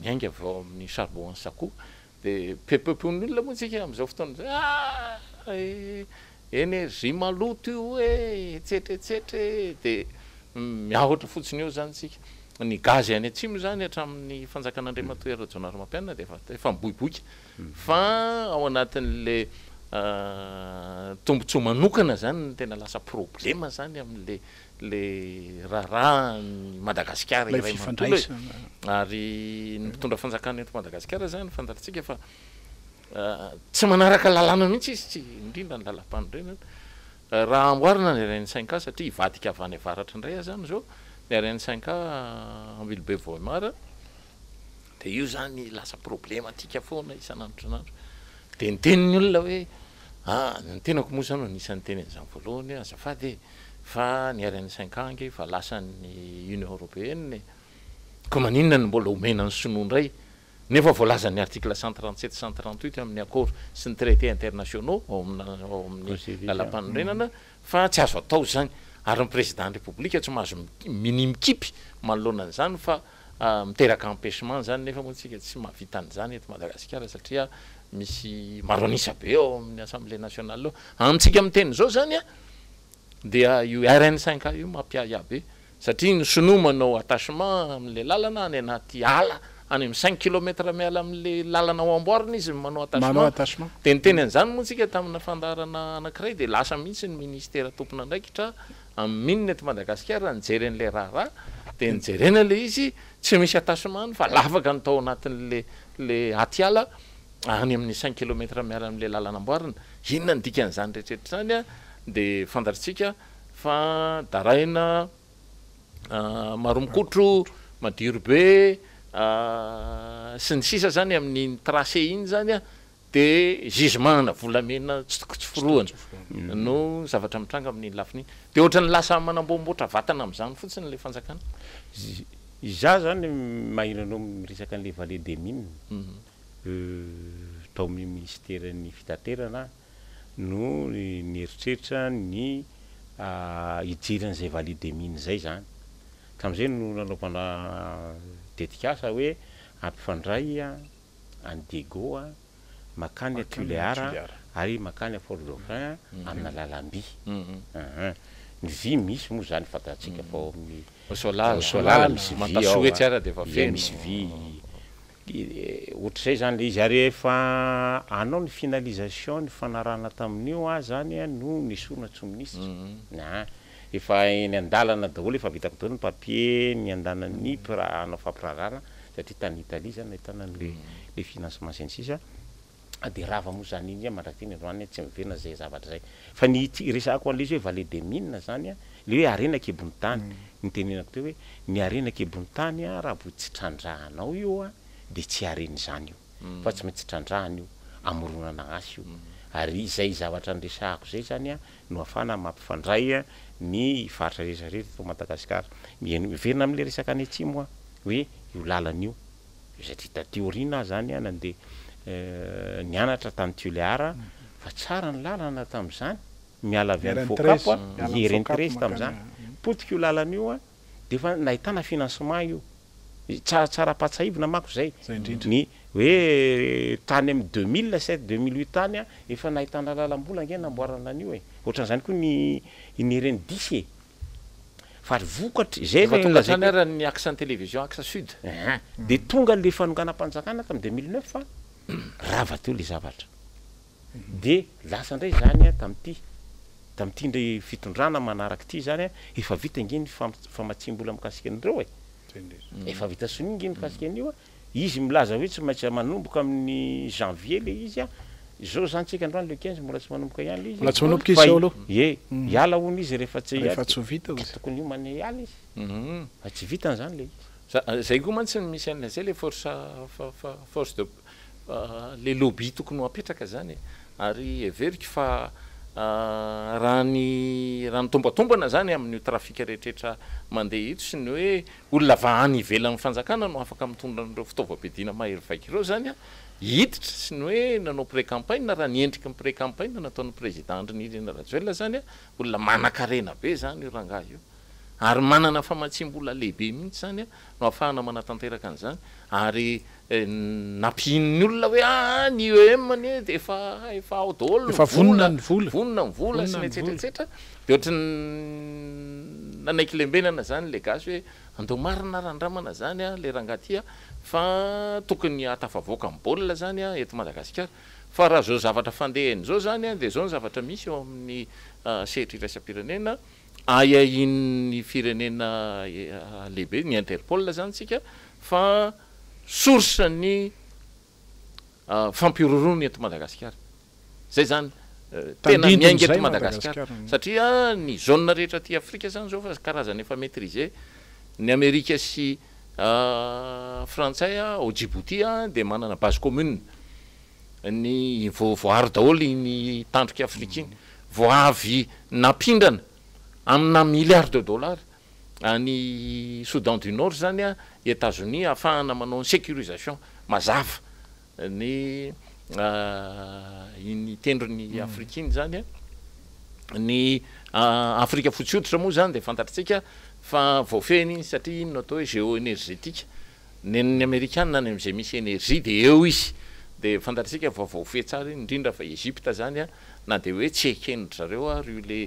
miainga avy ao amin'ny charbon Ansakoa dia pepopeon'ny olona moa isika amin'izao fotoana izao ah Energie maloto io e, etsetra etsetra e, dia miahotra fotsiny eo izany isika. Ny gaz any atsimo izany hatramin'ny fanjakan'Andriamatoa Hery Rajaonarimampianina dia efa efa miboiboika fa ao anatin'le tombotsoa manokana izany no tena lasa problema izany amin'le le raharahan'i Madagasikara Ilay iray manontolo e. fifandraisana. Ary ny mpitondra fanjakana eto Madagasikara izany fantatsika fa Tsy manaraka lalàna mihitsy izy, tsy, indrindra ny lalampanorenana. Raha amboarina ny RN cinq A satria hivadika avy any avaratra indray aza izao ny RN cinq A Ambilobe Vohemar dia io izany lasa problematika foana isan'andro isan'andro. Dia niteny ny olona hoe ah, ny tenako moa izany no anisan'ny niteny an'izany voalohany hoe azafady e, fa ny RN cinq A ange efa lasan'ny Union Européenne e, koa maninona no mbola omena ny sinoa indray? Nefa voalazan'ny article 137 138 amin'ny accord sy ny traités internationaux ao ao amin'ny lalampanorenana fa tsy azo atao izany ary ny président ny Repoblika tsy mahazo minia mikipy manoloana an'izany fa miteraka empêchement izany nefa moa tsika tsy mahavita an'izany eto Madagasikara satria misy maro an'isa be ao amin'ny assemblée nationale ao. Amintsika miteny izao izany an dia io RN cinq A io mampiahiahy be satria ny sinoa manao attachement amin'ilay lalana any anaty ala any amin'ny cinq kilomètre miala amin'ilay lalana ho amboarina izy no manao Manao attachement attachement. dia niteny an'izany moa tsika tamina fandaharana anankiray dia lasa mihitsy ny ministera tompon'andraikitra amin'ny mine eto Madagasikara nijery an'ilay raharaha dia nijerena ilay izy tsy misy attachement fa lavaka ny tao anatin'ilay ilay atiala any amin'ny cinq kilomètre miala amin'ilay lalana amboarina. Inona ny dikan'izany rehetrarehetra izany? Dia fantatritsika fa daraina Maromokotro, Madirobe sy ny sisa izany amin'iny tracé iny izany dia gisement-na volamena tsy tokony tsy forohana no zavatra mitranga amin'iny lafiny iny. Dia ohatran'ny lasa manamboamboatra vatana amin'izany fotsiny ilay fanjakana. Izaho izany maheno anao miresaka an'ilay vallée des mines. Tao amin'ny minisiteran'ny fitaterana no nieritreritra ny hijery an'izay vallée des mines izay izany. Tamin'izay no nanaovana tetikasa hoe hampifandray an'i Diego mankany Tuléar ary mankany Fort Dauphin amina lalam-by. Ny vy misy moa izany fantatsika fa ao amin'ny Soalala misy vy ao, misy vy. Ohatr'izay izany ilay izy ary efa hanao ny finalisation ny fanarahana tamin'io aho izany no nesorina tsy ho minisitra. Aa efa eny an-dalana daholo, efa vitako daholo ny papier ny andanan'ny hanao fampiraharahana satria tany Italie izany nahitana an'ilay ilay financement sy ny sisa dia rava moa izany iny mandrak'ity ny androany tsy miverina izay zavatra izay. Fa ny resahako an'ilay izy hoe vallée des mines izany ilay hoe harena an-kibon'ny tany, nitenenako teo hoe ny harena an-kibon'ny tany raha vao tsy trandrahanao io dia tsy harena izany io fa tsy maintsy trandrahana io, amoronana asa io. Ary izay zavatra niresahako izay izany no ahafahana mampifandray ny faritra rehetra rehetra eto Madagasikara. Miverina amin'ilay resaka any atsimo aho hoe io lalana io satria taty aoriana aho izany nandeha nianatra tany Tuléar. Fa tsara ny lalana tamin'izany, miala avy any Miala ny treize, Voakapo a, miala ny i RN Voakapo 13 mankany tamin'izany. Potika io lalana io a, dia efa nahitana financement io. Tsara tsara ampahatsahivina manko izay. Izay indrindra. Ny hoe tany amin'ny 2007, 2008 tany a, efa nahitana lalam-bola ange namboarana an'io e. Ohatran'izany koa ny iny RN 10 e. Fa vokatry, izay Efa ilay tonga nolazaiko hatrany hoe ary ny axe ny télévision, axe sud. Ehe. Dia tonga ilay fanonganam-panjakana tamin'ny 2009 a, rava teo ilay zavatra. Dia lasa indray izany a tamin'ity, tamin'ity indray fitondrana manaraka ity izany a, efa vita ange ny famatsiam-bola mikasika an'ireo e. Efa vita sonia ange mikasika an'io a. Izy milaza hoe tsy maintsy manomboka amin'ny janvier ilay izy a. Izao izany tsika androany le 15 mbola tsy manomboka ihany ilay izy. Mbola tsy manomboka izy Fa izao aloha. Ie, hiala hono izy rehefa tsy Rehefa tsy ho vita Ka hozy. tokony hiomana hiala izy. Fa tsy vitany izany ilay izy. Zay koa mantsy no misy an'ilay zay le force force de le lobby tokony ho apetraka zany e. Ary heveriko fa raha ny raha ny tombatombana zany amin'io trafic rehetrretra mandeha ito sy ny hoe olona avy any ivelan'ny fanjakana no afaka mitondra an'ireo fitaovam-piadiana mahery vaika ireo zany a, hiditra sy ny hoe nanao pré-campagne, raha ny endriky ny pré-campagne nataon'ny président Andry Nirina Rajoelina zany a, olona manankarena be zany io rangahy io. Ary manana famatsiam-bola lehibe mihitsy izany no ahafahana manatanteraka an'izany. Ary nampihin'ny olona hoe aa ny IEM anie dia efa efa ao daholo ny Efa vola, vonona ny vola. vonona ny vola sy Vonona ny ny etsetra vola. etsetra. Dia ohatry ny nanaiky lembenana izany ilay gasy hoe andao marina ary andramana izany ilay rangahy ity fa tokony hahatafavoaka ny baolina izany eto Madagasikara. Fa raha izao zavatra fandehany izao izany dia izao ny zavatra misy eo amin'ny sehatra iraisam-pirenena. Ahiahian'ny firenena lehibe, ny Interpol izany isika, fa source ny fampihorohoroana eto Madagasikara. Izay izany tena miainga eto Madagasikara. Satria ny zone rehetra aty Afrika izany izao fa karazany efa maitriser. Ny Amerika sy Frantsay ao Djibouti dia manana base commune. Ny vao voaaro daholo iny tandrok'i Afrika iny. Vao avy nampindrana amina milliards de dollars any Soudan du Nord izany i Etazonia ahafahana manao ny sécurisation mazava ny iny tendron'i Afrika iny izany. Ny Afrika fotsy hoditra moa izany dia fantatritsika fa voafehiny iny satria iny no atao hoe géo-énergétique. Nen'ny Amerikana any amin'izay misy energie dia eo izy. Dia fantatsika fa voafehy tsara iny, indrindra fa Egypte izany an, na dia hoe tsy eken-dry zareo ary io le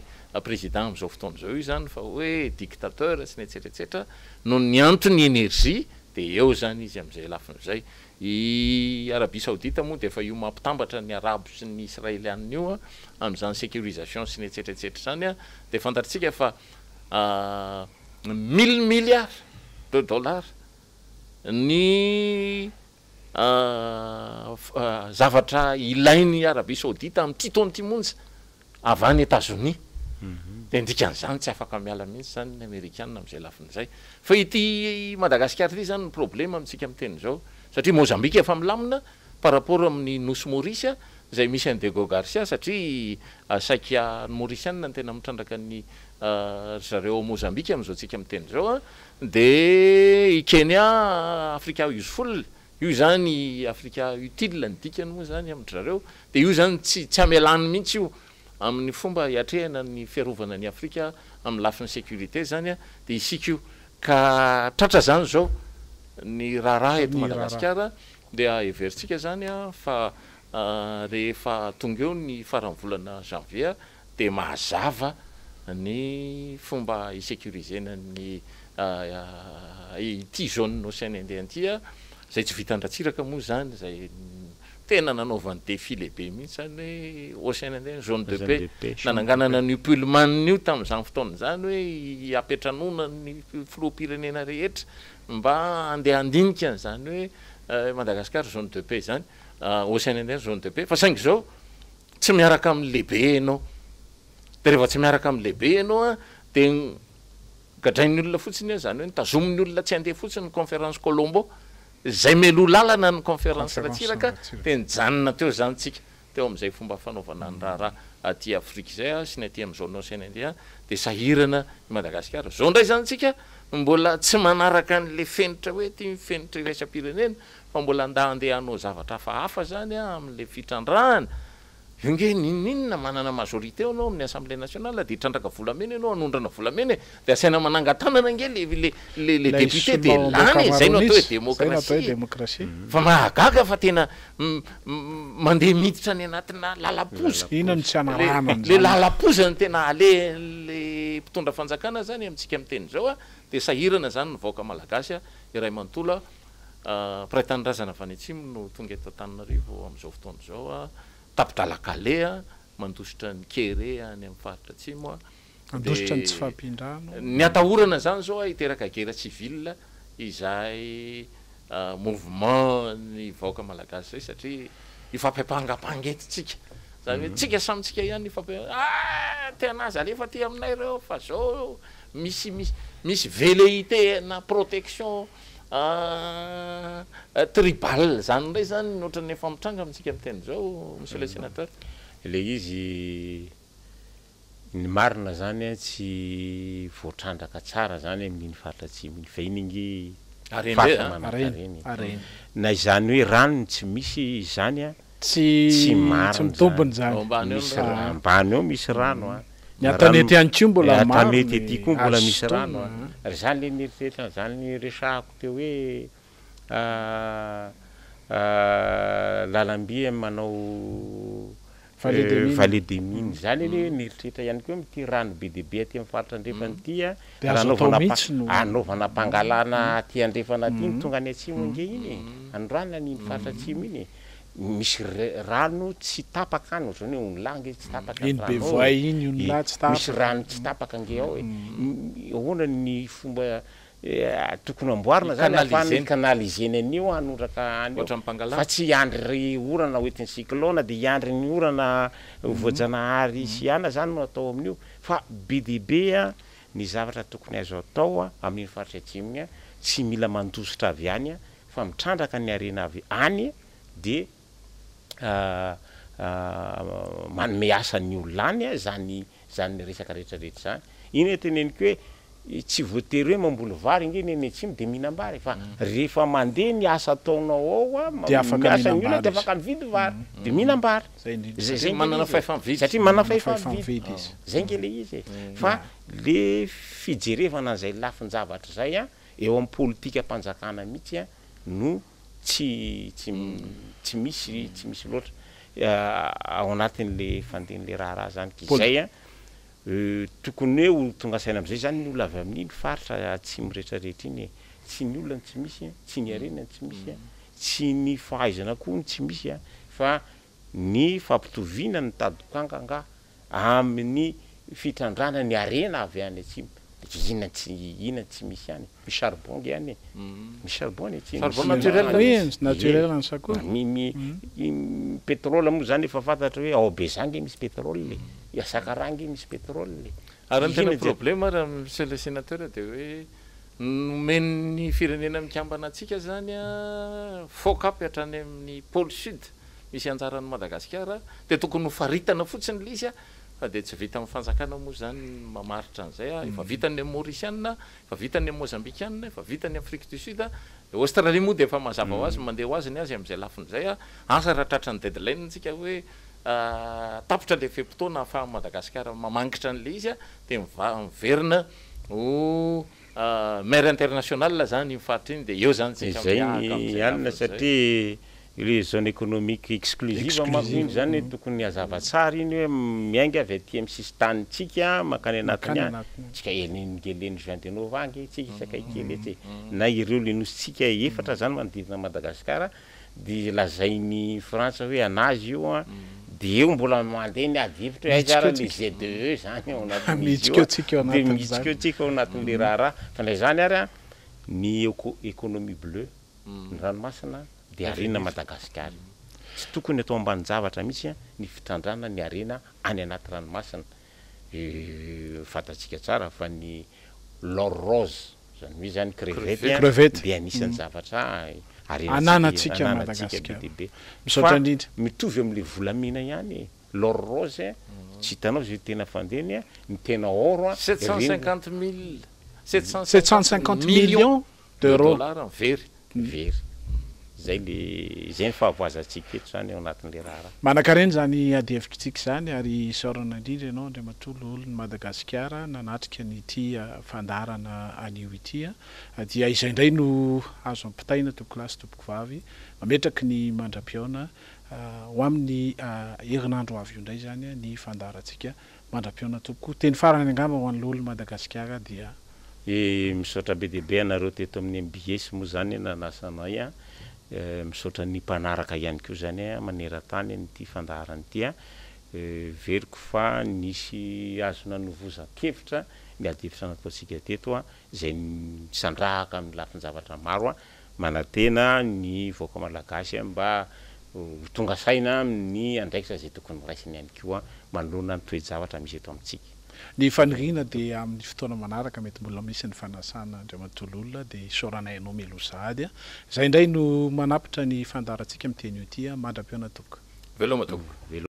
président amin'izao fotoana izao io izany fa hoe dictateur sy ny etsetra etsetra, noho ny antony energie dia eo izany izy amin'izay lafiny izay. I Arabie Saoudite moa dia efa io mampitambatra ny Arabo sy ny Israelianina io an, amin'izany sécurisation sy ny etsetra etsetra izany an, dia fantatsika fa mille milliards de dollars ny zavatra ilain'i Arabie Saoudite amin'ity taona ity monja avy any Etazonia. Dia ny dikan'izany tsy afaka miala mihitsy izany ny Amerikana amin'izay lafiny izay. Fa ity Madagasikara ity izany ny problema amintsika miteny izao satria Mozambika efa milamina par rapport amin'ny Nosy Maurice izay misy an'i Diego Garcia satria saika ny Maurisiana no tena mitrandraka ny ry zareo ao Mozambika amin'izao tsika miteny izao an, dia i Kenya Africa useful, io izany Africa utile ny dikany moa izany amin-dry zareo, dia io izany tsy tsy hamelany mihitsy io amin'ny fomba hiatrehana ny fiarovana an'i Afrika amin'ny lafiny sécurité izany an, dia isika io. Ka tratra izany izao ny raharaha eto Madagasikara dia heverintsika izany an fa rehefa tonga eo ny faran'ny volana janvier dia mazava ny fomba hi-sécuriser-na ny ity zone Océan Indien ity, izay tsy vitan-dRatsiraka moa izany, izay tena nanaovany défi lehibe mihitsy izany hoe Océan Indien, zone de paix, nananganana an'io Pullman io tamin'izany fotoana izany hoe hiapetranoana ny filoham-pirenena rehetra mba handeha handinika an'izany hoe Madagascar zone de paix izany, Océan Indien zone de paix, fa saingy izao Tsy miaraka amin'ny lehibe ianao. Dia rehefa tsy miaraka amin'ny lehibe ianao an, dia gadrain'ny olona fotsiny an, izany hoe notazomin'ny olona tsy handeha fotsiny ny conférence Colombo. Izay mialoha lalana ny conférence Ratsiraka, dia nijanona teo izany tsika, teo amin'izay fomba fanaovana ny raharaha aty Afrika izay an, sy ny aty amin'ny zone Océan Indien, dia sahirana i Madagasikara. Izao indray izany tsika, mbola tsy manaraka an'ilay fenitra hoe ity ny fenitra iraisam-pirenena, Fa mbola andaha andeha hanao zavatra hafahafa zany an amin'ilay fitrandrahana. Io nge n'inon'inona manana majorité anao amin'ny assemblée nationale dia hitrandraka volamena ianao hanondrana volamena e! Dia asaina manangan-tanana ange le le le le Ilay député dia lany solombavambahoaka e! Zay no maro atao hoe an'isa. Zay no atao hoe démocratie e! démocratie. Fa mahagaga fa tena mandeha miditra any anatina lalapoza. Inona no tsy Le hanarahana le an'izany? lalapoza no tena alehan'le mpitondra fanjakana zany amintsika miteny izao a! Dia sahirana zany ny vahoaka malagasy a, iray manontolo a! Mpiray tanindrazana avy any atsimo no tonga eto Antananarivo amin'izao fotoana izao. Tapi-dalan-kaleha, mandositra ny kere any amin'ny faritra atsimo. Mandositra ny tsy Dia fahampian-drano. ny atahorana izany izao hiteraka guerre civile izay mouvement ny vahoaka malagasy izay satria hifampiampangampanga eto tsika. Izany hoe tsika samy tsika ihany hifampi-, ah tena aza alefa aty aminay ireo fa zao misy misy misy velléité na protection Tribal zany indray zany ny ohatran'ny efa mitranga amintsika miteny izao Monsieur le Sénateur. Ilay izy, ny marina zany tsy voatrandraka tsara zany amin'iny faritra atsimo iny fa iny ange faritra manankarena e. Na izany hoe rano no tsy misy izany an, Tsy tsy tsy marina mitombina izany. izany. Ambany eo ny Misy rano. ambany eo misy rano an. Ny an-tanety ihany koa mbola Ny maro an-tanety aty ny koa mbola azo misy rano sintomina an. an. Ary izany le nieritreritra an'izany niresahako teo hoe lalamby manao Vallée des mines. Vallée des mines izany anie nieritreritra ihany koa amin'ity rano be dia be aty amin'ny faritra andrefana ity an, Dia raha azo atao anaovana mihitsy no. anaovana ampangalana aty andrefana aty ny tonga any atsimo ange iny e, androany iny faritra atsimo iny e. Misy rano tsy tapaka any, ohatrany hoe Onilahy ange tsy tapaka ny Iny rano ao e. Bevoay iny, Onilahy tsy Misy tapaka. rano tsy tapaka ange ao e. Ahoana ny fomba tokony amboarina zany ahafahana hi-canaliser-na an'io hanondraka any eo fa tsy hiandry orana hoentin'ny cyclone dia hiandry ny orana voajanahary sy ihana zany no atao amin'io fa be dia be ny zavatra tokony azo atao amin'iny faritra atsimo iny, tsy mila mandositra avy any fa mitrandraka ny harena avy any dia manome asa ny olona any izany izany resaka rehetra rehetra izany. Iny teneniko hoe tsy voatery hoe mamboly vary ange ny any atsimo dia mihinam-bary fa rehefa mandeha ny asa ataonao ao Dia afaka miasa ny olona mihinam-bary dia izy. afaka mividy vary dia mihinam-bary. Zay indrindra. Zay Satria ange manana le izy e. fahefa-mividy. Satria manana Manana fahefa-mividy. fahefa-mividy izy. Zay ange le izy e. Fa le fijerevana an'izay lafin-javatra izay an, eo amin'ny politikam-panjakana mihitsy an no tsy tsy tsy misy tsy misy loatra ao anatin'le fandehan'le raharaha zany ka izay an tokony hoe ho tonga saina am'zay zany ny olona avy amin'iny faritra atsimo rehetra rehetra iny e, tsy ny olona no tsy misy an, tsy ny harena no tsy misy an, tsy ny fahaizana koa no tsy misy an, fa ny fampitoviana ny tadokanga angaha amin'ny fitrandrahana ny harena avy any atsimo, inona tsy inona tsy misy any, misy charbon nge any e, misy charbon any atsimo, Charbon misy naturel any. Oui, naturel any Sakoa. Mi mi pétrole moa zany efa fantatra hoe ao Beza nge misy pétrole e, à Sakaraha nge misy pétrole e. Ary ny tena Inona dia- problème ary monsieur le sénateur dia hoe nomen'ny firenena mikambana antsika zany a FOCAP hatrany amin'ny pôle sud misy anjaran'i Madagasikara dia tokony ho faritana fotsiny ilay izy a fa dia tsy vitan'ny fanjakana moa zany ny mamaritra an'izay a, efa vitan'ny Maurisiana, efa vitan'ny Mozambikiana, efa vitan'ny Afrique du Sud, Australie moa dia efa mazava ho azy mandeha ho azy ny azy amin'izay lafiny izay a, asa raha tratran'ny deadline tsika hoe tapitra ilay fe-potoana ahafahan'i Madagasikara mamangitra an'ilay izy a, dia miverina ho mer international zany iny faritra iny dia eo zany tsika Izay miahaka ny amin'izay alina lafiny izay. satria le zone économique exclusive manko iny zany tokony hazava tsara iny hoe miainga avy aty amin'ny sisin-tanintsika mankany anatiny Mankany any, anatiny. tsika elingelen'ny Juan de Nova ange tsika isakay kely etsy e, na ireo le nosintsika efatra zany manodidina an'i Madagasikara de lazain'i Frantsa hoe anazy io an, de eo mbola mandeha ny ady hevitra hoe aiza Mihitsika ary eo le tsika. ZEE zany ao anatin'izy Mihitsika io eo an, tsika ao de anatin'izany. mihitsika eo tsika ao anatin'le raharaha, fa na izany ary an, ny éco- économie bleue, ny ranomasina dia harena Madagasikara. Tsy tokony atao ambanin-javatra mihitsy ny fitrandrahana ny harena any anaty ranomasina. Fantatsika tsara fa ny l'or rose, izany hoe izany crevette Crevette. dia anisan'ny zavatra harenantsika Ananantsika ananantsika be Madagasikara. dia be. Misaotra Fa indrindra. mitovy amin'ilay volamena ihany e. L'or rose tsy hitanao izay tena fandehany, ny tena or ireny 750 mille, 750 750 millions millions de d'euros. dollars very. Very. Zay le, zay ny fahavoazantsika eto zany ao anatin'le raharaha. Manankarena izany adihevitrintsika izany ary isaorana indrindra ianao Andriamatoa Loholon'i Madagasikara nanatrika an'ity fandaharana anio ity. Dia izay indray no azo ampitaina tompokolahy sy tompokovavy. Mametraky ny mandra-pihaona ho amin'ny herinandro ho avy io indray izany ny fandaharantsika Mandra-pihaona tompoko. Teny farany angamba ho an'ny loholon'i Madagasikara dia. E, misaotra be dia be anareo teto amin'ny mbs moa zany nanasa anay a, misaotra ny mpanaraka ihany koa zany maneran-tany an'ity fandaharana ity a, heveriko fa nisy azo nanovozan-kevitra ny adihevitra nataontsika teto a, izay misandrahaka amin'ny lafin-javatra maro a, Manantena ny vahoaka malagasy mba ho tonga saina amin'ny andraikitra izay tokony horaisiny ihany koa manoloana ny toe-javatra misy eto amintsika. Ny faniriana dia amin'ny fotoana manaraka mety mbola misy ny fanasana Andriamatoa Lola dia isaoranay anao mialoha sahady a. Izay indray no manapitra ny fandaharantsika amin'ity anio ity a. Mandra-pihaona tompoko. Veloma tompoko. Veloma.